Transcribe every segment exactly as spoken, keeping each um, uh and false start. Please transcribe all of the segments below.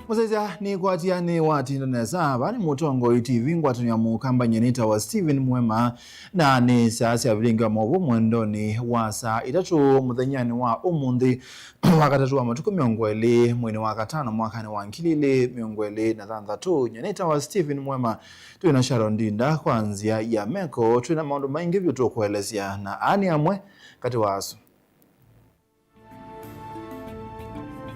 Mũsyaĩĩsya nĩkwatia nĩ watinda nesa. Vaa nĩ Mũtongoi T V, ngwatanĩo ya Mũkamba, nyie nĩtawa Stephen Mwema, na nĩ saa sya vilingi wa maũvoo mwendonĩ wa saa itatũ mũthenyanĩ wa ũmũnthĩ, wa katatũ wa matukũ mĩongo ĩlĩ, mweinĩ wa katano, mwakanĩ wa ngili ilĩ mĩongo ĩlĩ na thanthatũ. Nyie nĩtawa Stephen Mwema, twĩ na Sharon Ndinda kwa nzĩa ya meko. Twĩ na maũndũ maingĩ vyũ tũkũelesya, na aa nĩ amwe katĩ wa asu.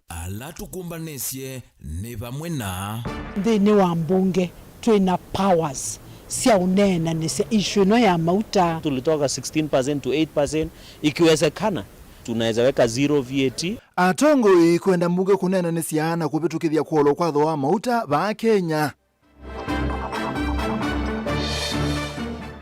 Ala tũkũmbanĩsye nĩ vamwe na. Nthĩnĩ wa mbunge twĩ na powers sya ũneenanĩsya issue ĩno ya mauta. Tulitoka sixteen percent to eight percent, ikiwezekana tunaweza weka zero V A T. Atongoi kwenda mbunge kũneenanĩsya na kũvĩtũkĩthya kwolwa kwa thooa wa mauta vaa Kenya.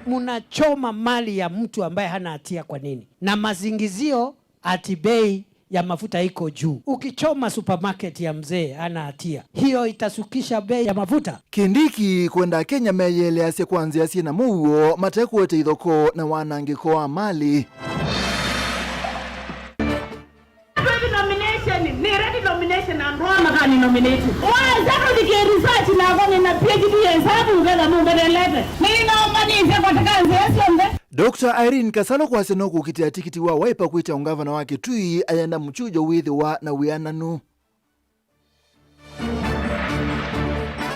Mnachoma mali ya mtu ambaye hana hatia kwa nini? Na masingizio ati bei ya mafuta iko juu. Ukichoma supermarket ya mzee hana hatia, hiyo itashukisha bei ya mafuta? Kindiki kwenda Kenya meyĩeleasye kwa nzĩa syĩ na mũuo, mate kũete ithokoo na wanangĩko wa mali. Denomination, nĩ ĩrĩa denomination andũ aa makanominate. Waza kũthikĩa research nakwa nĩ na P H D ya ĩsavu, ũketha mũmbethelete. Nĩnambanĩte katika nzĩa syonthe. Doctor Irene Kasalo kwasya no kũkitĩa tikiti wa Wiper kwĩkya ũngavana wa Kitui ayenda mũchujo wĩthĩwa na wĩananu.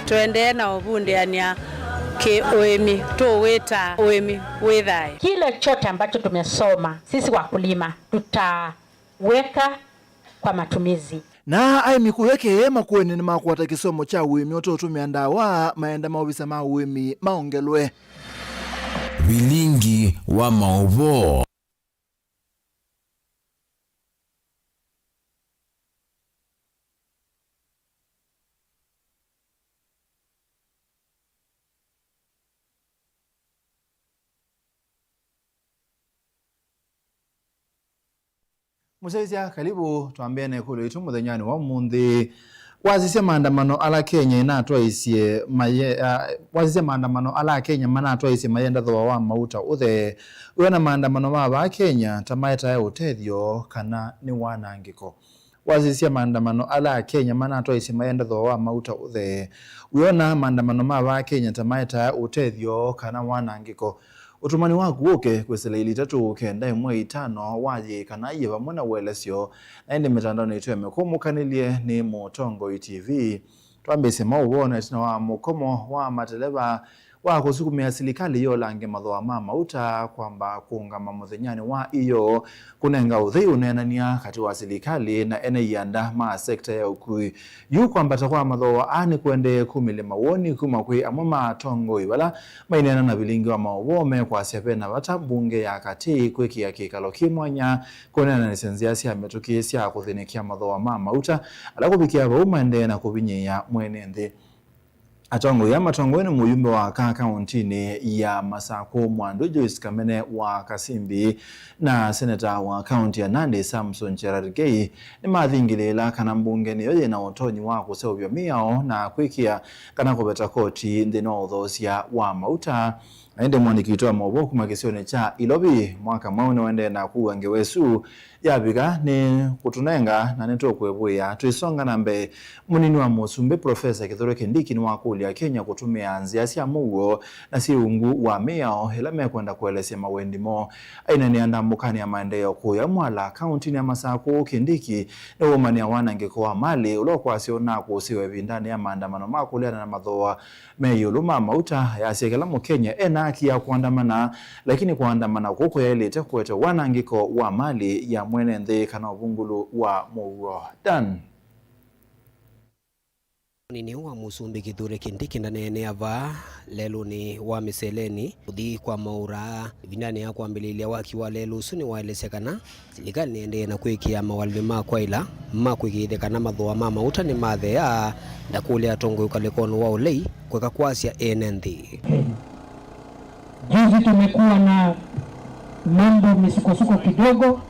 Tũendee na ũvundĩanĩa kĩ-ũĩmi, tũwĩta ũĩmi wĩ thayũ. Kile chote ambacho tumesoma sisi wakulima, tutaweka kwa matumizi. Na aĩmi kũya Kĩee Makueni nĩmakwata kĩsomo kya ũĩmi ũteũtũmĩa ndawa, maenda maovisa ma ũĩmi maongelwe. Vilingi wa maũvoo. Mũsyaĩĩsya, karibu. Twambĩe na ĩkũlyo yitũ mũthenyanĩ wa ũmũnthĩ. Wasisya maandamano ala Kenya ĩnatwaisye maye-, ah, wasisya maandamano ala Akenya manatwaisye mayenda thooa wa mauta ũthee. Wĩona maandamano ma vaa Kenya ta maetae ũtethyo kana nĩ wanangĩko? Wasisya maandamano ala Akenya manatwaisye mayenda thooa wa mauta ũthee. Wĩona maandamano ma vaa Kenya ta maetae ũtethyo kana wanangĩko? Ũtũmani waku wũke kwĩsĩla ilĩ itatũ kenda ĩmwe itano wayĩka na yĩ vamwe na ũelesyo, na ĩndĩ mĩtandaonĩ itũ ya mĩkũmũkanĩlye nĩ Mũtongoi T V. Twambĩĩsye maũvoo na ĩtina wa mũkomo wa mateleva wa kũsukumĩa silikalĩ yolange mathooa ma mauta kwamba kũũngama mũthenyanĩ wa ĩyoo, kũnenga ũthei ũneenany'a katĩ wa silikalĩ na ene ianda ma sekta ya ũkui. Yu kwambata kwa mathooa aa nĩkũendee kumĩlya mawoni kuma kwĩ amwe ma atongoi vala maineena na vilingi wa maũvoo mekwasya vena vata mbunge ya katĩ kwĩkĩa kĩkalo kĩ mwanya kũneenanĩsya nzĩa sya mĩtũkĩ sya kũthĩnĩkya mathooa ma mauta, ala kũvikĩa vau maendee na kũvinyĩĩa mwene nthĩ. Atongoi aa matongoew'e nĩ mũyumbe wa aka kaũntinĩ ya Masakũ Mwandũ Joyce Kamene wa Kasimbi na seneta wa kaũnti ya Nandi Samson Cherargei nĩmathingĩlĩĩla kana mbunge nĩyo yĩ na ũtonyi wa kũseũvya mĩao na kwĩkĩa kana kũveta koti nthĩnĩ wa ũthoosya wa mauta. Na ĩndĩ mũandĩki witũ wa maũvoo kuma kĩsionĩ kya Ilovi, Mwaka Mwaũ, nĩwaendee na kũua ngewa ĩsu yavika nĩ kũtũnenga na nĩtũkwĩvũĩa. Twĩsonga na mbee, mũnini wa mũsumbĩ Profesa Kithure Kindiki nĩwakũlya Kenya kũtũmĩa nzĩa sya mũuo na syĩ ungu wa mĩao ĩla mekwenda kũelesya mawendi moo. Aineenea ndambũkanĩ ya maendeeo kũya Mwala, kaũntinĩ ya Masakũ, Kindiki nĩwaumanĩa wanangĩko wa malĩ ũla ũkwasya ũnakũsĩwe ĩvindanĩ ya maandamano ma kũleana na mathooa me ĩũlũ ma mauta. Yasya kĩla Mũkenya ena haki ya kũandamana, lakini kũandamana kũu kũyaĩlĩte kũete wanangĩko wa malĩ ya mwene nthĩ kana ũvungũlu wa mũuo. Dan. Mũnini wa mũsumbĩ Kithure Kindiki ndaneenea vaa lelũnĩ wa Mĩseleni kũthi kwa maũra. Ĩvindanĩ ya kwambĩlĩlya waki wa lelũ ũsu nĩwaelesya kana silikalĩ nĩendee na kwĩkĩa mawalany'o ma kwaĩla ma kũĩkĩĩthya kana mathooa ma mauta nĩmatheea, ndakũlya atongoi ũkalĩkonĩ wa ũlei kũeka kwasya ene nthĩ. Juzi tumekuwa na mambo misukosuko kidogo,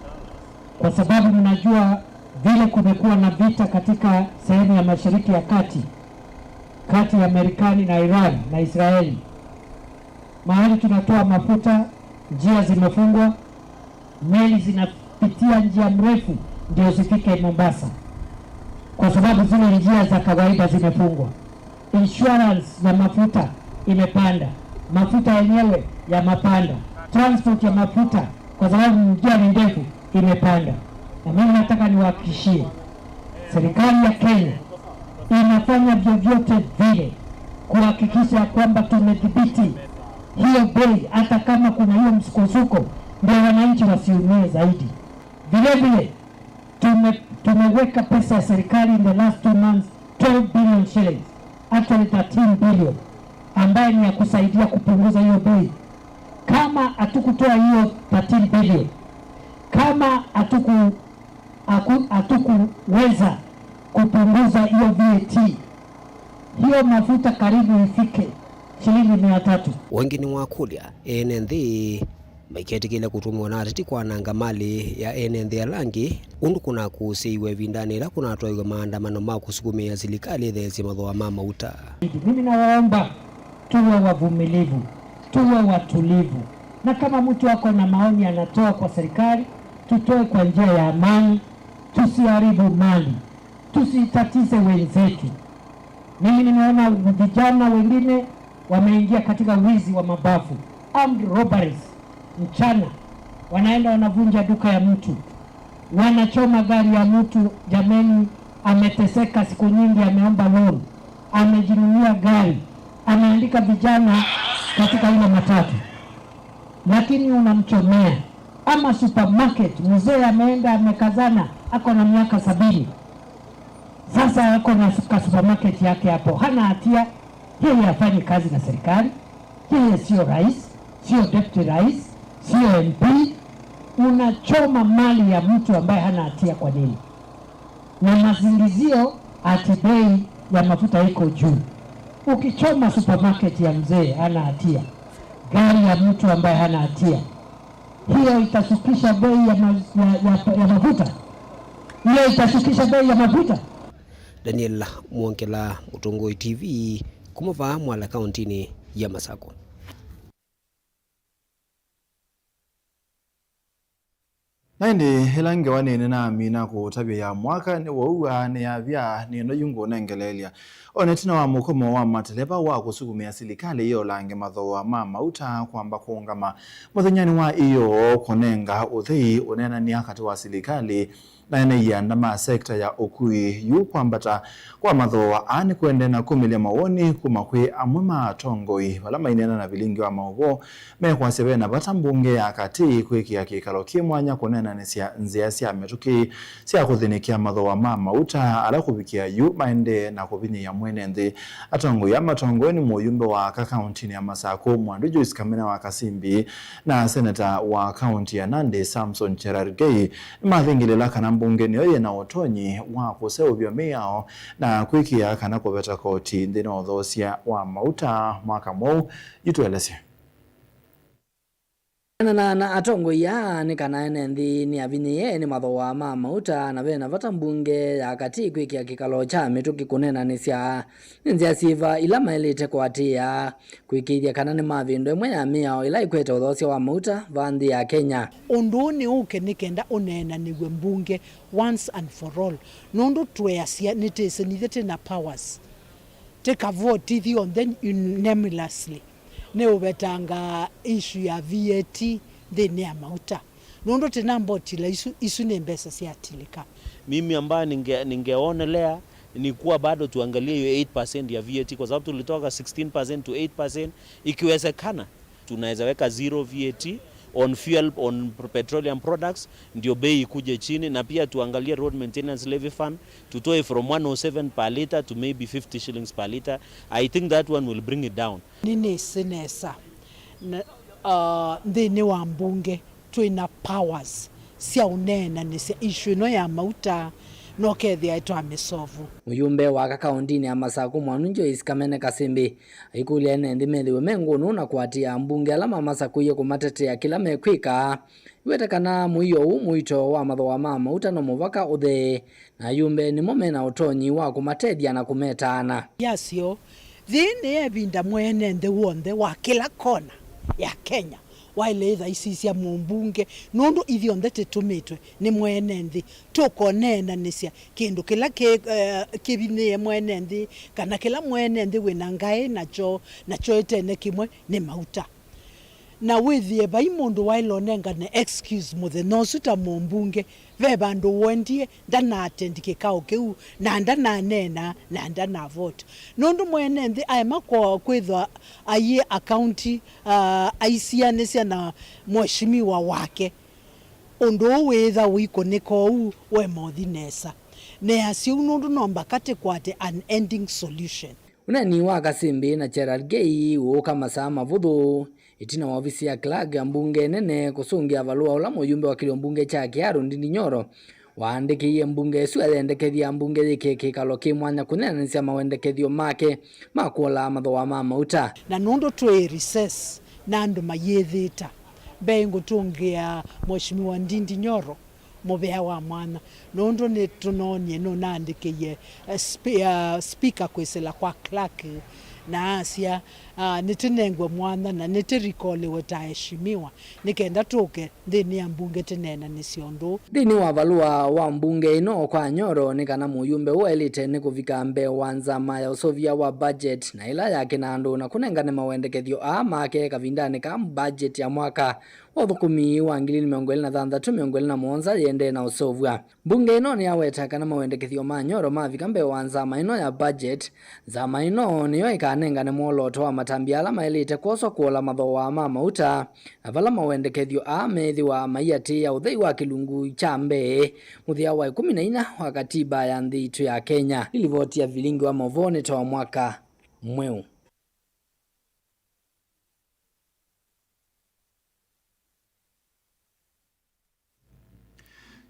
kwa sababu mnajua vile kumekuwa na vita katika sehemu ya Mashariki ya Kati, kati ya Marekani na Iran na Israeli. Mahali tunatoa mafuta, njia zimefungwa, meli zinapitia njia mrefu ndio zifike Mombasa. kwa sababu zile njia za kawaida zimefungwa. Insurance ya mafuta imepanda, mafuta yenyewe yamepanda, transport ya mafuta, kwa sababu njia ni ndefu, imepanda. Na mimi nataka niwahakikishie, serikali ya Kenya inafanya vyovyote vile kuhakikisha ya kwamba tumedhibiti hiyo bei, hata kama kuna hiyo msukosuko, ndio wananchi wasiumie zaidi. Vile vile, tume-, tumeweka pesa ya serikali in the last two months, twelve billion shillings, actually thirteen billion, ambaye ni ya kusaidia kupunguza hiyo bei. Kama hatukutoa hiyo thirteen billion, kama hatuku-, haku-, hatukuweza kupunguza hiyo V A T, hiyo mafuta karibu ifike shilingi mia tatu. Wengĩ nĩwakũlya ene nthĩ maiketĩkĩle kũtũmĩwa na ateti kwananga malĩ ya ene nthĩ ala angĩ, ũndũ kũnakuusĩiwe ĩvindanĩ yĩla kũnatwaiwe maandamano ma kũsukumĩa silikalĩ ĩtheesye mathooa ma mauta. Mimi nawaomba tuwe wavumilivu, tuwe watulivu, na kama mtu ako na maoni anatoa kwa serikali, tutoe kwa njia ya amani, tusiharibu mali, tusitatize wenzetu. Mimi nimeona vijana wengine wameingia katika wizi wa mabavu, armed robberies, mchana, wanaenda wanavunja duka ya mtu, wanachoma gari ya mtu. Jameni, ameteseka siku nyingi, ameomba loan, amejinunulia gari, ameandika vijana katika ile matatu, lakini unamchomea. Ama supermarket, mzee ameenda amekazana, ako na miaka sabini, sasa ako na su-, ka supermarket yake hapo, hana hatia. Yeye hafanyi kazi na serikali, yeye sio rais, sio deputy rais, sio M P. Unachoma mali ya mtu ambaye hana hatia kwa nini? Na masingizio ati bei ya mafuta iko juu. Ukichoma supermarket ya mzee hana hatia, gari ya mtu ambaye hana hatia, hiyo itashukisha bei ya ma-, ya, ya, ya mafuta? Hiyo itashukisha bei ya mafuta? Daniel Mwongela, Mũtongoi T V, kuma vaa Mwala, kauntinĩ ya Masakũ. Na ĩndĩ ĩla ngewa nĩnĩ namina kũtavya ya mwaka nĩwaua nĩyavya nĩno yu ngũnengeleelya. O na ĩtina wa mũkomo wa mateleva wa kũsukumĩa silikalĩ ĩolange mathooa ma mauta kwamba kũũngama mũthenyanĩ wa ĩyoo kũnenga ũthei ũneenany'a katĩ wa silikalĩ na ene ianda ma sekta ya ũkui yu, kwambata kwa mathooa aa nĩkũendee na kumĩlya mawoni kuma kwĩ amwe ma atongoi vala maineena na vilingi wa maũvoo mekwasya ve na vata mbunge ya katĩ kwĩkĩa kĩkalo kĩ mwanya kũneenanĩsya nzĩa sya mĩtũkĩ sya kũthĩnĩkĩa mathooa ma mauta ala kũvikĩa yu maendee na kũvinyĩĩa mwene nthĩ. Atongoi aa matongoew'e nĩ mũyumbe wa aka kauntinĩ ya Masakũ, Mwandu Joyce Kamene wa Kasimbi, na seneta wa kaunti ya Nandi, Samson Cherargei, nĩmathingĩlĩla kana mbunge nĩyo yĩ na ũtonyi wa kũseũvya mĩao na kwĩkĩĩa kana kũveta koti nthĩnĩ wa ũthoosya wa mauta mwaka mweũ. Yu tũelesye. Kũneena na atongoi aa nĩ kana ene nthĩ nĩavinyĩĩe nĩ mathooa ma mauta, na ve na vata mbunge ya katĩ kwĩkĩa kĩkalo kya mĩtũkĩ kũneenanĩsya nĩ nzĩa syĩva ila maĩlĩte kũatĩĩa kwĩkĩĩthya kana nĩmavĩndũa ĩmwe ya mĩao ĩla ĩkwete ũthoosya wa mauta vaa nthĩ ya Kenya. Ũndũ ũũ nĩ ũke nĩ kenda ũneenanĩw'e mbunge once and for all, nũndũ tweasya nĩtĩsĩ nithyĩ twĩ na powers, tĩkavoti ithyonthe unanimously. Nĩũvetanga issue ya V A T nthĩnĩ ya mauta, nũndũ tĩnambotila isu, isu nĩ mbesa syatilĩka. Mimi ambaye ninge-, ningeonelea ni kuwa bado tuangalie hiyo eight percent ya V A T, kwa sababu tulitoka sixteen percent to eight percent. Ikiwezekana, tunaweza weka zero V A T on fuel, on petroleum products, ndio bei ikuje chini, na pia tuangalie road maintenance levy fund, tutoe from one oh seven per litre to maybe fifty shillings per litre. I think that one will bring it down. Nĩnĩsĩ nesa na, uh, nthĩnĩ wa mbunge twĩ na powers sya ũneenanĩsya issue ĩno ya mauta, na ũkethĩa nĩtwamĩsovu. Mũyumbe wa aka kauntinĩ ya Masakũ, Mwandu Joyce Kamene Kasimbi, aikũlya ene nthĩ methĩwe me ngũnũ na kũatĩĩa ambunge ala mamasakũie kũmatetea kĩla mekwĩka. Iwete kana mũio ũũ mũito wa mathooa ma mauta no mũvaka ũthee, na ayumbe nĩmo me na ũtonyi wa kũmatethya na kũmetaana. Yasyo, yĩĩ nĩ ĩvinda mwene nthĩ w'onthe wa kĩla kona ya Kenya waĩle ĩtha isisya mũmbunge, nũndũ ithyonthe tĩtũmĩtwe nĩ mwene nthĩ. Tũkoneenanĩsya kĩndũ kĩla kĩ, eh, kĩvinyĩĩe mwene nthĩ, kana kĩla mwene nthĩ wĩ na ngaĩ nakyo, nakyo ĩtene kĩmwe nĩ mauta. Na wĩthĩe vai mũndũ waĩle ũnengane excuse mũthenya ũsu ta mũmbunge, ve vandũ wendie, ndanaatendi kĩkao kĩu, na ndananeena, na ndanavota. Nũndũ mwene nthĩ aema kwa kwĩthwa aiĩ akaunti, ah, aisianĩsya na mheshimiwa wake. Ũndũ ũũ wĩĩtha ũikũnĩka ũu, we mothi nesa. Neasya ũu nũndũ no mbaka tĩkwate an ending solution. Ũneeni wa Kasĩmbĩ na Gerald Gay ũũka masaa mavũthũ ĩtina wa ovisi ya clerk ya mbunge nene kũsũngĩa valũa ũla mũyumbe wa kĩlio mbunge kya Kiharu Ndindi Nyoro waandĩkĩie mbunge ĩsu ayendekethya mbunge yĩkĩe kĩkalo kĩ mwanya kũneenanĩsya mawendekethyo make ma kũola mathooa ma mauta. Na nũndũ twĩ recess na andũ mayĩthĩĩta, mbee ngũtũngĩa Mheshimiwa Ndindi Nyoro mũvea wa mwanya, nũndũ nĩtũnoonie nũnaandĩkĩie, eh, spe-, ah, speaker kwĩsĩla kwa clerk, na asya, ah, nĩtĩnengwe mwanya na nĩtĩrikoliwe ta aheshimiwa, nĩ kenda tũke nthĩnĩ ya mbunge tĩneenanĩsye ũndũ. Nthĩnĩ wa valũa wa mbunge ĩno kwa Nyoro nĩ kana mũyumbe ũũ aĩlĩte nĩ kũvika mbee wa nzama ya ũseũvya wa budget na ĩla ya kĩnandũ na kũnengane mawendekethyo aa make kavindanĩ ka budget ya mwaka wa ũthũkũmi wa ngili ilĩ mĩongo ĩlĩ na thanthatũ, mĩongo ĩlĩ na mũonza yĩendee na ũseũvw'a. Mbunge ĩno nĩyaweta kana mawendekethyo ma Nyoro mavika mbee wa nzama ĩno ya budget, nzama ĩno nĩyo ĩkanengane mwolooto wa matambya ala maĩlĩte kwoswa kũola mathooa ma mauta, na vala mawendekethyo aa meĩthĩwa maiatĩĩa ũthei wa kĩlungu kya mbee mũthya wa ĩkũmi na inya wa katiba ya nthĩ itũ ya Kenya. Nĩ livoti ya Vilingi wa Mauvoo nĩ ta wa mwaka mweũ.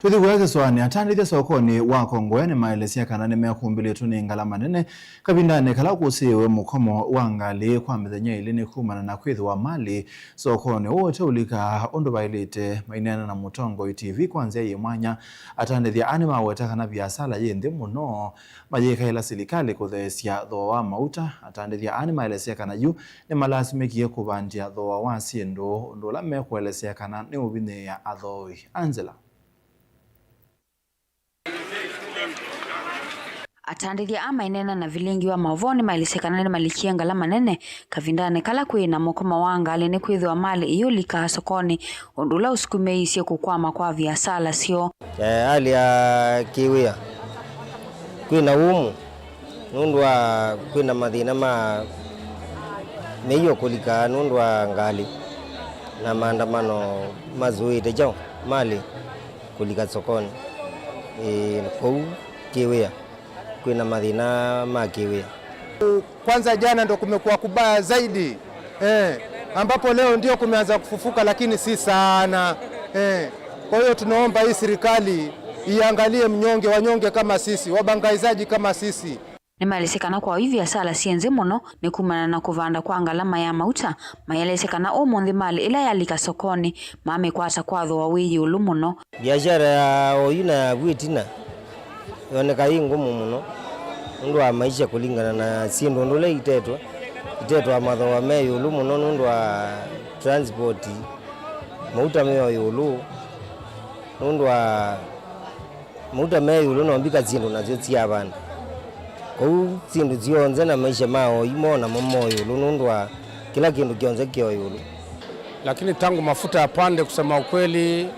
Tũthi kũya kĩsoanĩ, atandĩthya sokonĩ wa Kongowea nĩmaelesya kana nĩmekũmbĩlĩtwe nĩ ngalama nene kavindanĩ kala kũsĩĩwe mũkomo wa ngalĩ kwa mĩthenya ĩlĩ nĩ kumana na kwĩthĩwa malĩ sokonĩ ũũ ũteũlika ũndũ vaĩlĩte. Maineena na Mũtongoi T V kwa nzĩa yĩ mwanya, atandĩthya aa nĩmaweta kana viasala yĩ nthĩ mũno mayĩkaĩla silikalĩ kũtheesya thooa wa mauta. Atandĩthya aa nĩmaelesya kana yu nĩmalasimĩkie kũvandya thooa wa syĩndũ, ũndũ ũla mekũelesya kana nĩũvinyĩĩa athooi. Angela. Atandĩthya aa maineena na Vilingi wa Mauvoo nĩmaelesya kana nĩmalikie ngalama nene kavindanĩ kala kwĩ na mũkomo wa ngalĩ nĩkwĩthĩwa malĩ ĩyũlikaa sokonĩ, ũndũ ũla ũsukumĩĩisye kũkwama kwa viasala syoo. Eh, hali ya kĩwĩa kwĩ na umu nũndũ wa kwĩ na mathĩna ma mĩio kũlika nũndũ wa ngalĩ na maandamano mazũĩte kyaũ malĩ kũlika sokonĩ. Ĩĩ, kũu kĩwĩa kwĩ na mathĩna ma kĩwĩa. Kwanza jana ndo kumekuwa kubaya zaidi, eh, ambapo leo ndio kumeanza kufufuka, lakini si sana, eh. Kwa hiyo tunaomba hii serikali iangalie mnyonge, wanyonge kama sisi, wabangaizaji kama sisi. Nĩmaelesye kana kwa oyu viasala syĩ nthĩ mũno nĩ kumana na kũvanda kwa ngalama ya mauta. Maelesye kana ũmũnthĩ malĩ ĩla yalika sokonĩ mamĩkwata kwa thooa wĩ ĩũlũ mũno. Biashara ya oyu na yaku ĩtina yoneka yĩ ngũmũ mũno nũndũ wa maisha kũlingana na syĩndũ ũndũ ũla itetwe, itetwe mathooa me ĩũlũ mũno nũndũ wa transport, mauta me o ĩũlũ nũndũ wa mauta me ĩũlũ no mbika syĩndũ nasyo syavanda. Kwoou syĩndũ syonthe na maisha ma oyu mo namo mo ĩũlũ nũndũ wa kĩla kĩndũ kyonthe kĩ o ĩũlũ. Lakini tangu mafuta yapande, kusema ukweli,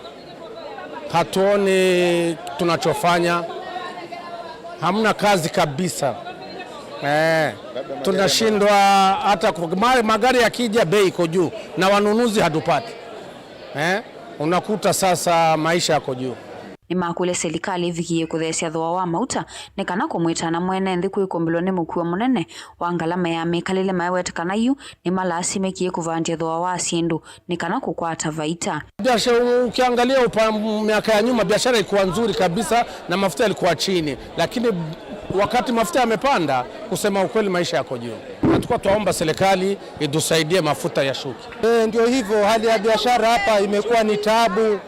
hatuoni tunachofanya. Hamna kazi kabisa. Eh, tunashindwa hata ku-, ma-, magari yakija bei iko juu na wanunuzi hatupati. Eh, unakuta sasa maisha yako juu. Nĩmakũlya silikalĩ ĩvikĩĩe kũtheesya thooa wa mauta nĩ kana kũmwĩtana mwene nthĩ kwĩkũmbĩlwa nĩ mũkuo mũnene wa ngalama ya mĩkalĩle. Maiweta kana yu nĩmalasimĩkie kũvandya thooa wa syĩndũ nĩ kana kũkwata vaita. Biashara, ukiangalia upa-, miaka ya nyuma biashara ilikuwa nzuri kabisa na mafuta yalikuwa chini, lakini wakati mafuta yamepanda, kusema ukweli, maisha yako juu, na tulikuwa twaomba serikali itusaidie mafuta yashuke. Eh, ndio hivyo, hali ya biashara hapa imekuwa ni taabu.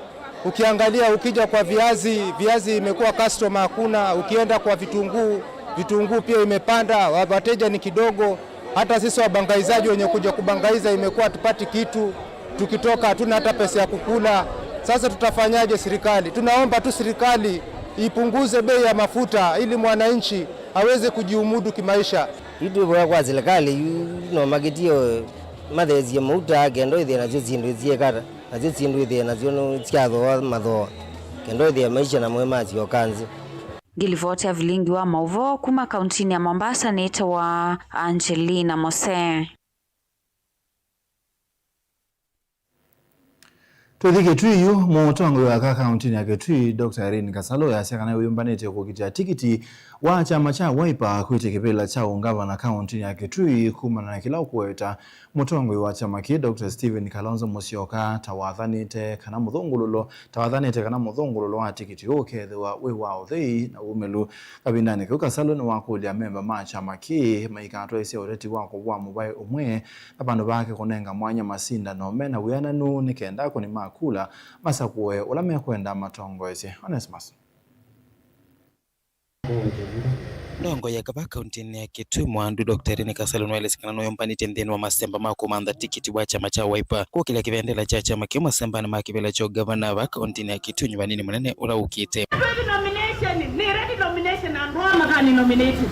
Ukiangalia, ukija kwa viazi, viazi imekuwa customer hakuna. Ukienda kwa vitunguu, vitunguu pia imepanda, wa-, wateja ni kidogo. Hata sisi wabangaizaji wenye kuja kubangaiza imekuwa hatupati kitu. Tukitoka hatuna hata pesa ya kukula. Sasa tutafanyaje serikali? Tunaomba tu serikali ipunguze bei ya mafuta ili mwananchi aweze kujiumudu kimaisha. Yu twĩvoya kwa silikalĩ yu no makĩtie matheesye mauta kenda ĩthĩe nasyo syĩndũ syĩkata, nasyo syĩndũ ĩthĩe nasyo nĩ syathooa mathooa, kenda ĩthĩe maisha namo masyoka nzĩ. Ngĩlivoti ya vilingi wa maũvoo kuma kauntinĩ ya Mombasa nĩtawa Angelina Mose. Tũthi Kitui yu, mũtongoi wa aka kauntinĩ ya Kitui, Doctor Irene Kasalu, easya kana nĩwĩyũmbanĩtye kũkitĩa tikiti wa kyama kya Wiper kwĩtya kĩvĩla kya ũngavana kauntinĩ ya Kitui kumana na kĩla ũkũweta mũtongoi wa kyama kĩĩ, Doctor Stephen Kalonzo Musyoka, ta wathanĩte kana mũthũngũlũlo, ta wathanĩte kana mũthũngũlũlo wa tikiti ũũ ũkethĩwa wĩ wa ũthei na wumĩlu. Kavindanĩ kau, Kasalu nĩwakũlya amemba ma kyama kĩĩ maikatwaĩsye ũteti wa kũvũa mũvaĩ ũmwe na vandũ vake kũnenga mwanya masindano me na wĩananu nĩ kenda akũni ma kula masakũe ũla mekwenda matongoesye. Onesmus. Ndongoi ya kava kauntinĩ ya Kitui, Mwandu, Doctor Irene Kasalu nĩwaelesya kana nũyũmbanĩtye nthĩnĩ wa masemba ma kũmantha tikiti wa kyama kya Wiper kũkĩlya kĩvendela kya kyama kĩu masembanĩ ma kĩvĩla kya ũngavana va kauntinĩ ya Kitui nyuvanĩnĩ mũnene ũla ũkĩte. Ready nomination, nĩ ready nomination, andũ aa makani nominate.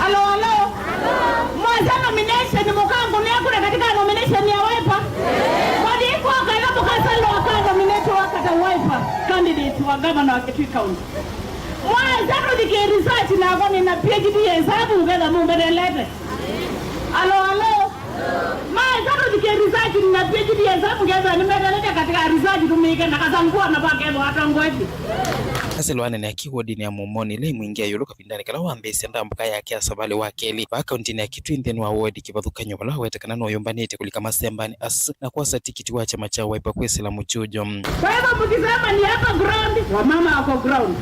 Alo, alo. Mwaza nomination, mũkangũnĩa kura katika nomination ya Wiper. Kwa hivyo, kwa kala mũkasalo aka nominate wa kata Wiper candidate wa governor wa Kitui County. Mwaza tũthikĩe research nakwa nĩna P H D ya hesabu, ngetha mũmbetelete. Alo, alo. Maesa tũthikĩe research na P H D ya hesabu, ngetha nĩmetelete katika research tũmĩke na Kasalu na vakethwa atongoesye. Kasalu anene aki wodinĩ ya Mumoni ĩla ĩ Mwingi ya ĩũlũ kavindanĩ kala wambĩĩsya ndambũka yake ya savalĩ wa kelĩ va kauntinĩ ya Kitui nthĩnĩ wa wodi kĩvathũkany'o vala wawetekana nũyũmbanĩte kũlika masembanĩ asu na kwosa tikiti wa kyama kya Wiper kwĩsĩla mũkyujo. Kwa hivyo mkisema ni hapa ground, wamama wako ground.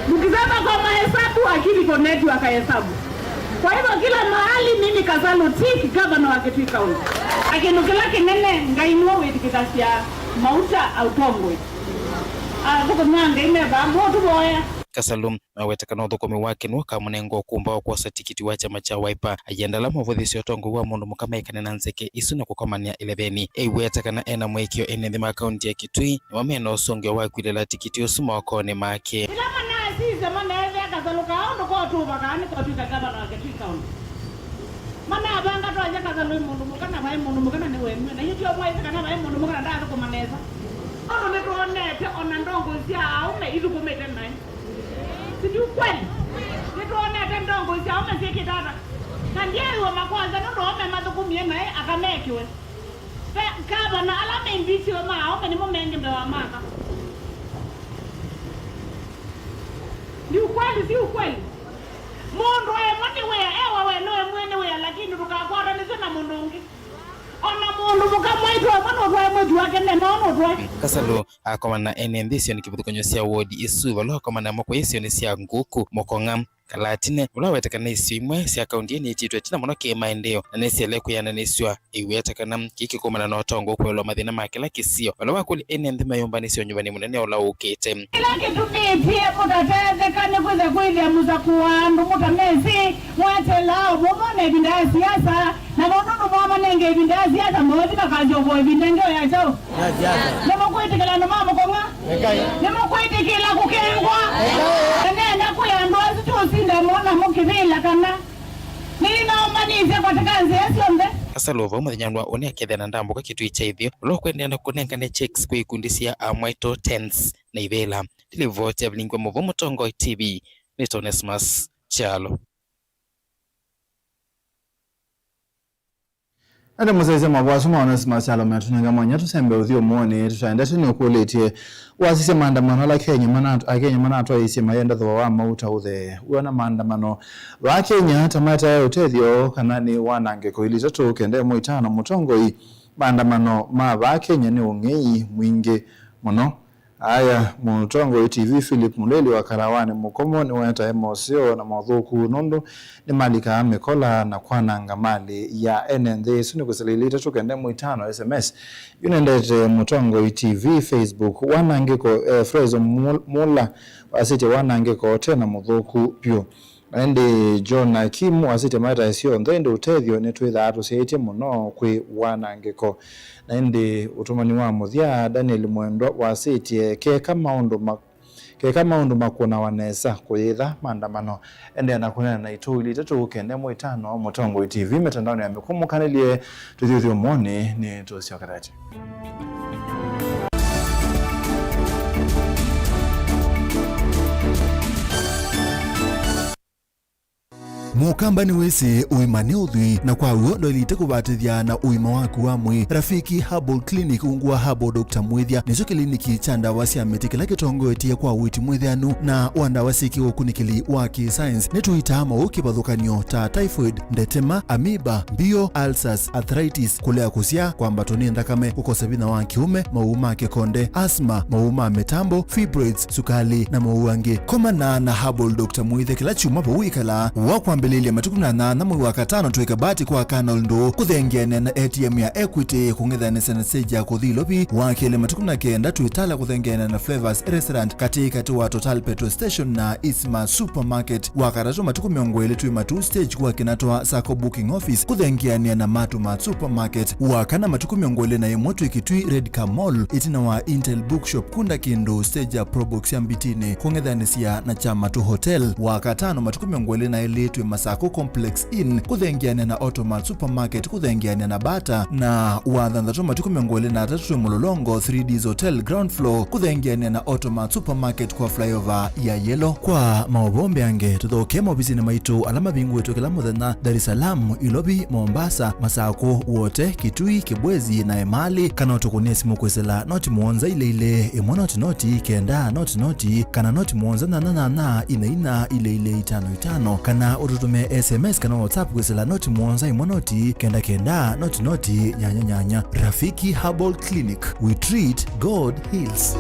Mkisema kwa mahesabu, akili iko network ya hesabu. Kwa hivyo kila mahali mimi Kasalu tick, governor wa Kitui County. Na kĩndũ kĩla kĩnene, Ngai nĩwe wĩtĩkĩthasya mauta aũtongoi. Athũkũmi ma Ngai me vaa, mũtũvoya. Kasalu naweta kana ũthũkũmi wake nĩwe ũkamũnenga ũkũmba wa kwosa tikiti wa kyama kya Wiper. Ayenda ala mavũthĩsye ũtongoi wa mũndũ mũka maikane na nzeke isu na kũkomania ĩleveni. Eiweta kana ena mũĩkĩĩo ene nthĩ ma kaunti ya Kitui nĩmo mena ũsũngĩo wa kwilĩla tikiti ũsu mokonĩ make. Ĩla manasisya maneethĩa Kasalu kaa ũndũ kotũva kaa nĩkotw'ĩka ngavana wa Kitui County. Manavanga twasya Kasalu ĩ mũndũ mũka na vaĩ mũndũ mũka na nĩ wemw'e. Na ithyĩ tyo mwaĩsĩ kana vaĩ mũndũ mũka na ndathũkũma nesa. Ũndũ nĩtwonete ona ndongoi sya aũme ithũkũmĩte naĩ. Si ndio kweli? Nĩtwonete ndongoi sya aũme syĩkĩte ata? Na ndyeew'a makwanza nũndũ aũme mathũkũmie naĩ aka mekĩwe. Ve ngavana ala me impeachiwe ma aũme nĩmo mengĩ mbee wa Martha. Ni ukweli, si ukweli? Mũndũ emwe nĩ wĩa, ewa we nĩwe mwene wĩa, lakini ndũkakwatanĩsye na mũndũ ũngĩ. Ona mũndũ mũka mwaitũ emwe nũtwae mwĩtu wake nde, no nũtwae. Kasalu akomana na ene nthĩ isionĩ kĩvathũkany'o sya wodi isu, vala akomana namo kwa isionĩ sya Nguku, Mũkong'a, Kalatine, ũla weteka nĩ isio imwe sya kaunti ĩĩ nĩitĩtwe ĩtina mũno kĩ-maendeeo na nĩsyaĩle kwĩananĩsw'a. Ĩweta kana kĩĩ kĩkumana na ũtongoi kũelwa mathĩna ma kĩla kĩsio, vala wakũlya ene nthĩ meyũmbanĩsye ũnyuvani mũnene ũla ũkĩte. Kĩla kĩtumĩtye mũtatetheka nĩ kwĩtha kwĩthĩa mũsakũa andũ mũtamesĩ, mwetelaa ũvũthũ na ĩvinda ya siasa, na nũndũ nũmwamanenge ĩvinda ya siasa, mothi makasyovoa ĩvinda ĩngĩ o ya kyaũ? Ya siasa. Nĩmũkwĩtĩkĩla andũ ma Mũkong'a? Nĩmũkwĩtĩkĩla kũkengwa? Na nenda kwĩa andũ asu tũũsinda mona mũkĩvĩla kana nĩnĩnaũmanĩsye katika nzĩa syonthe. Kasalu vau mũthenya wa ũnĩ akethĩa na ndambũka Kitui kya Ĩtheo, ũla ũkwendeea na kũnengane checks kwĩ ikundi sya amwaitũ, tents, na ivĩla. Ndilivoti ya vilingi wa mũvoo Mũtongoi T V, nĩ Onesmus Kyalo. Ende mũsyaĩĩsya mavoo asu ma Onesmus Kyalo metũnenga mwanya tũsembe ũthyũmũonĩ tũtaendete nĩũkũlĩtye, wasisya maandamano ala Kenya manat-, Akenya manatwaĩĩsye mayenda thooa wa mauta ũthee. Wĩona maandamano vaa Kenya ta matae ũtethyo kana nĩ wanangĩko? Ili itatũ kenda ĩmwe itano mũtongoi, maandamano ma vaa Kenya nĩ ũng'ei mwingĩ mũno. Aya, mũtongoi T V Philip Mũleli wa Karawanĩ Mũkomo nĩwetae moseo na mothũku nũndũ nĩmalikaa mĩkola na kwananga malĩ ya ene nthĩ ĩsu. Nĩ kwĩsĩla ilĩ itatũ kenda ĩmwe itano S M S. Yu nendete mũtongoi T V Facebook. Wanangĩko, eh, Frezo Mul-, Mula wasĩtye wanangĩko tena mũthũku vyũ. Na ĩndĩ John Akim wasĩtye, "Mataĩ syonthe, ĩndĩ ũtethyo nĩtwĩthaa tũsyaĩtye mũno kwĩ wanangĩko." Na ĩndĩ ũtũmani wa mũthya, Daniel Mwendwa wasĩtye, "Keka maũndũ ma-, keka maũndũ makũnawa nesa, kũyĩtha maandamano." Endeea na kũneena naitũ ilĩ itatũ kenda ĩmwe itano Mũtongoi T V mĩtandaonĩ ya mĩkũmũkanĩlye tũthiũthiũmonĩ nĩ tũsyokethetye. Mũkamba nĩwĩsĩ ũima nĩ ũthwii, na kwa w'o ndwaĩlĩte kũvatĩthya na ũima waku wa mwĩĩ. Rafiki Herbal Clinic ungu wa Herbal Doctor Mwĩthya nĩkyo kĩliniki kya ndawa sya mĩtĩ kĩla kĩtongoetye kwa ũiiti mwĩthĩanu na wa ndawa syĩ kĩũkunĩkĩli wa kĩ-science. Nĩtũitaa maũũ kĩvathũkany'o ta typhoid, ndetema, amoeba, mbio, ulcers, arthritis, kũlea kũsyaa, kwambatwa nĩ nthakame, kũkosa vinya wa kĩũme, maũũ ma kĩkonde, asthma, maũũ ma mĩtambo, fibroids, sukali, na maũũ angĩ. Komana na Herbal Doctor Mwĩthya kĩla kyumwa vau wĩkalaa. Wa kwambĩlĩlya matukũ na nyanya mwei wa katano twĩ Kabati kwa Colonel Ndũũ kũthengeanĩa na A T M ya Equity kũng'ethanĩsya na stage ya kũthi Ilovi. Wa kelĩ matukũ na kenda twĩ Tala kũthengeanĩa na Flavors Restaurant katĩ katĩ wa Total Petrol Station na Isma Supermarket. Wa katatũ matukũ mĩongo ĩlĩ twĩ Matuu stage kwa Kinatwa Sacco Booking Office kũthengeanĩa na Matu Mart Supermarket. Wa kana matukũ mĩongo ĩlĩ na ĩmwe twĩ Kitui Red Car Mall ĩtina wa Intel Bookshop kunda kĩndũ stage ya Probox ya Mbitinĩ kũng'ethanĩsya na Kyamatu Hotel. Wa katano matukũ mĩongo ĩlĩ na ĩlĩ twĩ Masako Complex Inn kũthengeanĩa na Automat Supermarket kũthengeanĩa na Bata, na wa thanthatũ matukũ mĩongo ĩlĩ na atatũ twĩ Mũlolongo three Ds Hotel ground floor kũthengeanĩa na Automat Supermarket kwa flyover ya Yellow. Kwa maũvoo mbeange, tũthokee maovisinĩ maitũ ala mavingũĩtwe kĩla mũthenya, Dar es Salaam, Ilovi, Mombasa, Masako, Wote, Kitui, Kibwezi, na Emali, kana ũtũkũnĩe simũ kwĩsĩla noti mũonza ilĩ ilĩ, ĩmwe noti noti, kenda noti noti, kana noti mũonza nyanya nyanya, ina ina, ilĩ ilĩ, itano itano, kana ũtũtũmĩe S M S kana WhatsApp kwĩsĩla noti mũonza ĩmwe noti, kenda kenda, noti noti, nyanya nyanya. Rafiki Herbal Clinic, we treat, God heals.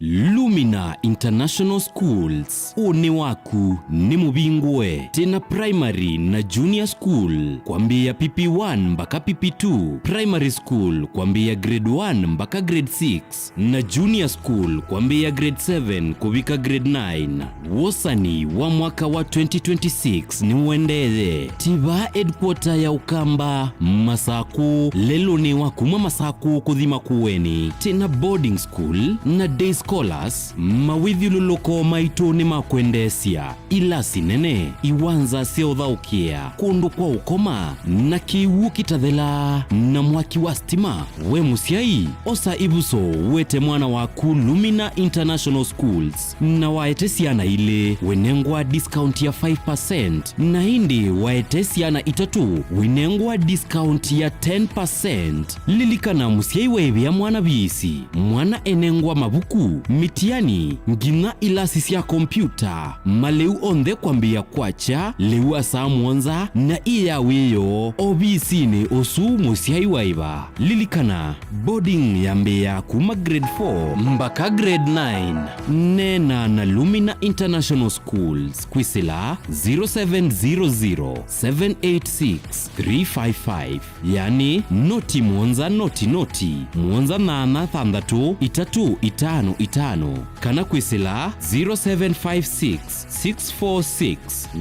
Lumina International Schools, ũnĩ waku nĩ mũvingũe. Twĩna primary na junior school kwambĩĩa P P one mbaka P P two, primary school kwambĩĩa grade one mbaka grade six, na junior school kwambĩĩa grade seven kũvika grade nine. Wosani wa mwaka wa twenty twenty-six nĩũendeeye. Tiva headquarter ya Ũkamba, Masakũ, lelũnĩ wa kuma Masakũ kũthi Makueni. Twĩna boarding school na day scholars, mawĩthyũlũlũko maitũ nĩ ma kwendeesya, ilasi nene, iwanza sya ũthaũkĩa, kũndũ kwa ũkoma, na kĩw'ũ kĩtathela, na mwaki wa stima. We mũsyai, osa ĩvuso wete mwana waku Lumina International Schools, na waete syana ilĩ, wĩnengwa discount ya five percent, na ĩndĩ waete syana itatũ, wĩnengwa discount ya ten percent. Lilikana, mũsyai waĩvĩa mwana viisi, mwana enengwa mavuku, mĩtiani, nginya ilasi sya kompyuta, malĩu onthe kwambĩĩa kwakya lĩu wa saa mũonza na ĩ ya wĩoo ovisinĩ ũsu mũsyai waĩva. Lilikana, boarding yambĩĩa kuma grade four mbaka grade nine. Neena na Lumina International Schools kwĩsĩla zero seven zero zero, seven eight six, three five five. Yani, noti mũonza noti noti, mũonza nyanya thanthatũ itatũ itano itano, kana kwĩsĩla zero seven five six, six four six,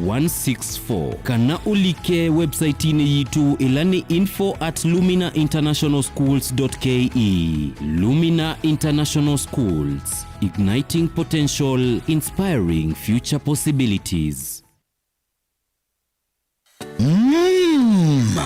one six four, kana ũlike website-inĩ yitũ ĩla nĩ info at lumina international schools dot K E. Lumina International Schools, igniting potential, inspiring future possibilities. Mm.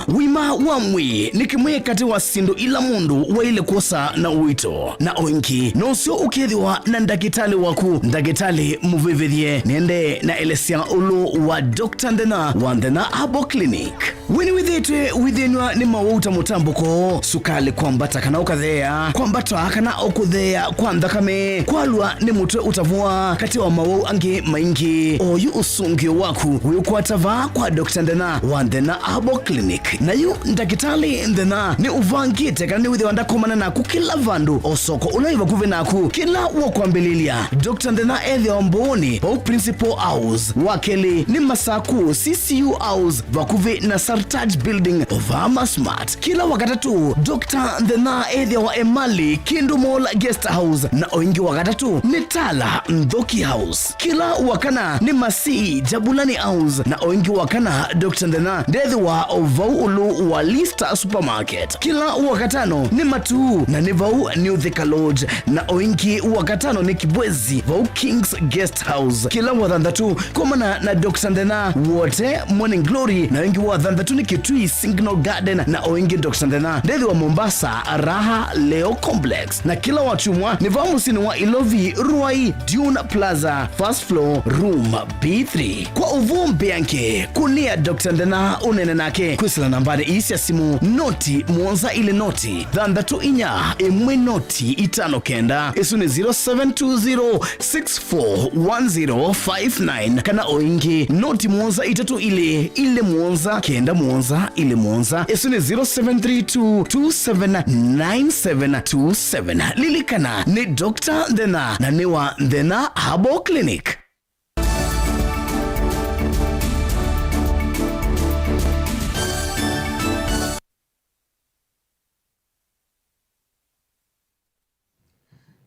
Ũima wa mwĩĩ nĩ kĩmwe katĩ wa syĩndũ ila mũndũ waĩle kwosa na ũito, na o ĩngĩ nosyo ũkethĩwa na ndakĩtalĩ waku. Ndakĩtalĩ mũvĩvĩthye nĩende na elesya ũlũ wa Doctor Nthena wa Nthena Herbal Clinic. We nĩwĩthĩĩtwe wĩthĩnw'a nĩ mawau ta mũtambũko, sukalĩ kwambata kana ũkatheea, kwambata kana o kũtheea kwa nthakame, kwalwa nĩ mũtwe ũtavũa, katĩ wa mawau angĩ maingĩ? Oyu ũsũngĩo waku wĩũkwata vaa kwa Doctor Nthena wa Nthena Herbal Clinic. Clinic. Na yu Ndakĩtalĩ Nthĩna nĩ ũvangĩte kana nĩ wĩthĩwa ndakomana naku kĩla vandũ, o soko ũla wĩ vakuvĩ naku, kĩla wa kwambĩlĩlya. Doctor Nthĩna ethĩawa Mbooni, vau Principal House. Wa kelĩ nĩ Masaku, C C U House, vakuvĩ na Sartaj Building, vaa Masmart. Kĩla Wakatatũ, Doctor Nthĩna ethĩawa Emali, Kindu Mall Guest House, na o ĩngĩ Wakatatũ nĩ Tala, Nthoki House. Kĩla Wakana nĩ Masii, Jabulani House, na o ĩngĩ Wakana, Doctor Nthĩna ndethĩwa o vau ũlũ wa Lista Supermarket. Kĩla Wakatano nĩ Matuu, na nĩ vau New Thika Lodge, na o ĩngĩ Wakatano nĩ Kibwezi, vau King's Guest House. Kĩla Wathanthatũ, komana na Doctor Nthĩna Wote Morning Glory, na o ĩngĩ Wathanthatũ nĩ Kitui Signal Garden, na o ĩngĩ Doctor Nthĩna ndethĩwa Mombasa, Raha Leo Complex. Na kĩla Wakyumwa nĩ vaa mũsyĩnĩ wa Ilovi, Ruai, Dune Plaza, first floor, room B three. Kwa ũvoo mbeange, kũnĩa Doctor Nthĩna ũneene nake kwĩsĩla nambanĩ ii sya simũ, noti mũonza ilĩ noti, thanthatũ inya ĩmwe noti itano kenda. Ĩsu nĩ zero seven two zero six four one zero five nine, kana o ĩngĩ, noti mũonza itatũ ilĩ ilĩ mũonza kenda mũonza ilĩ mũonza. Ĩsu nĩ zero seven three two two seven nine seven two seven. Lilikana, nĩ Doctor Nthĩna, na nĩ wa Nthĩna Herbal Clinic.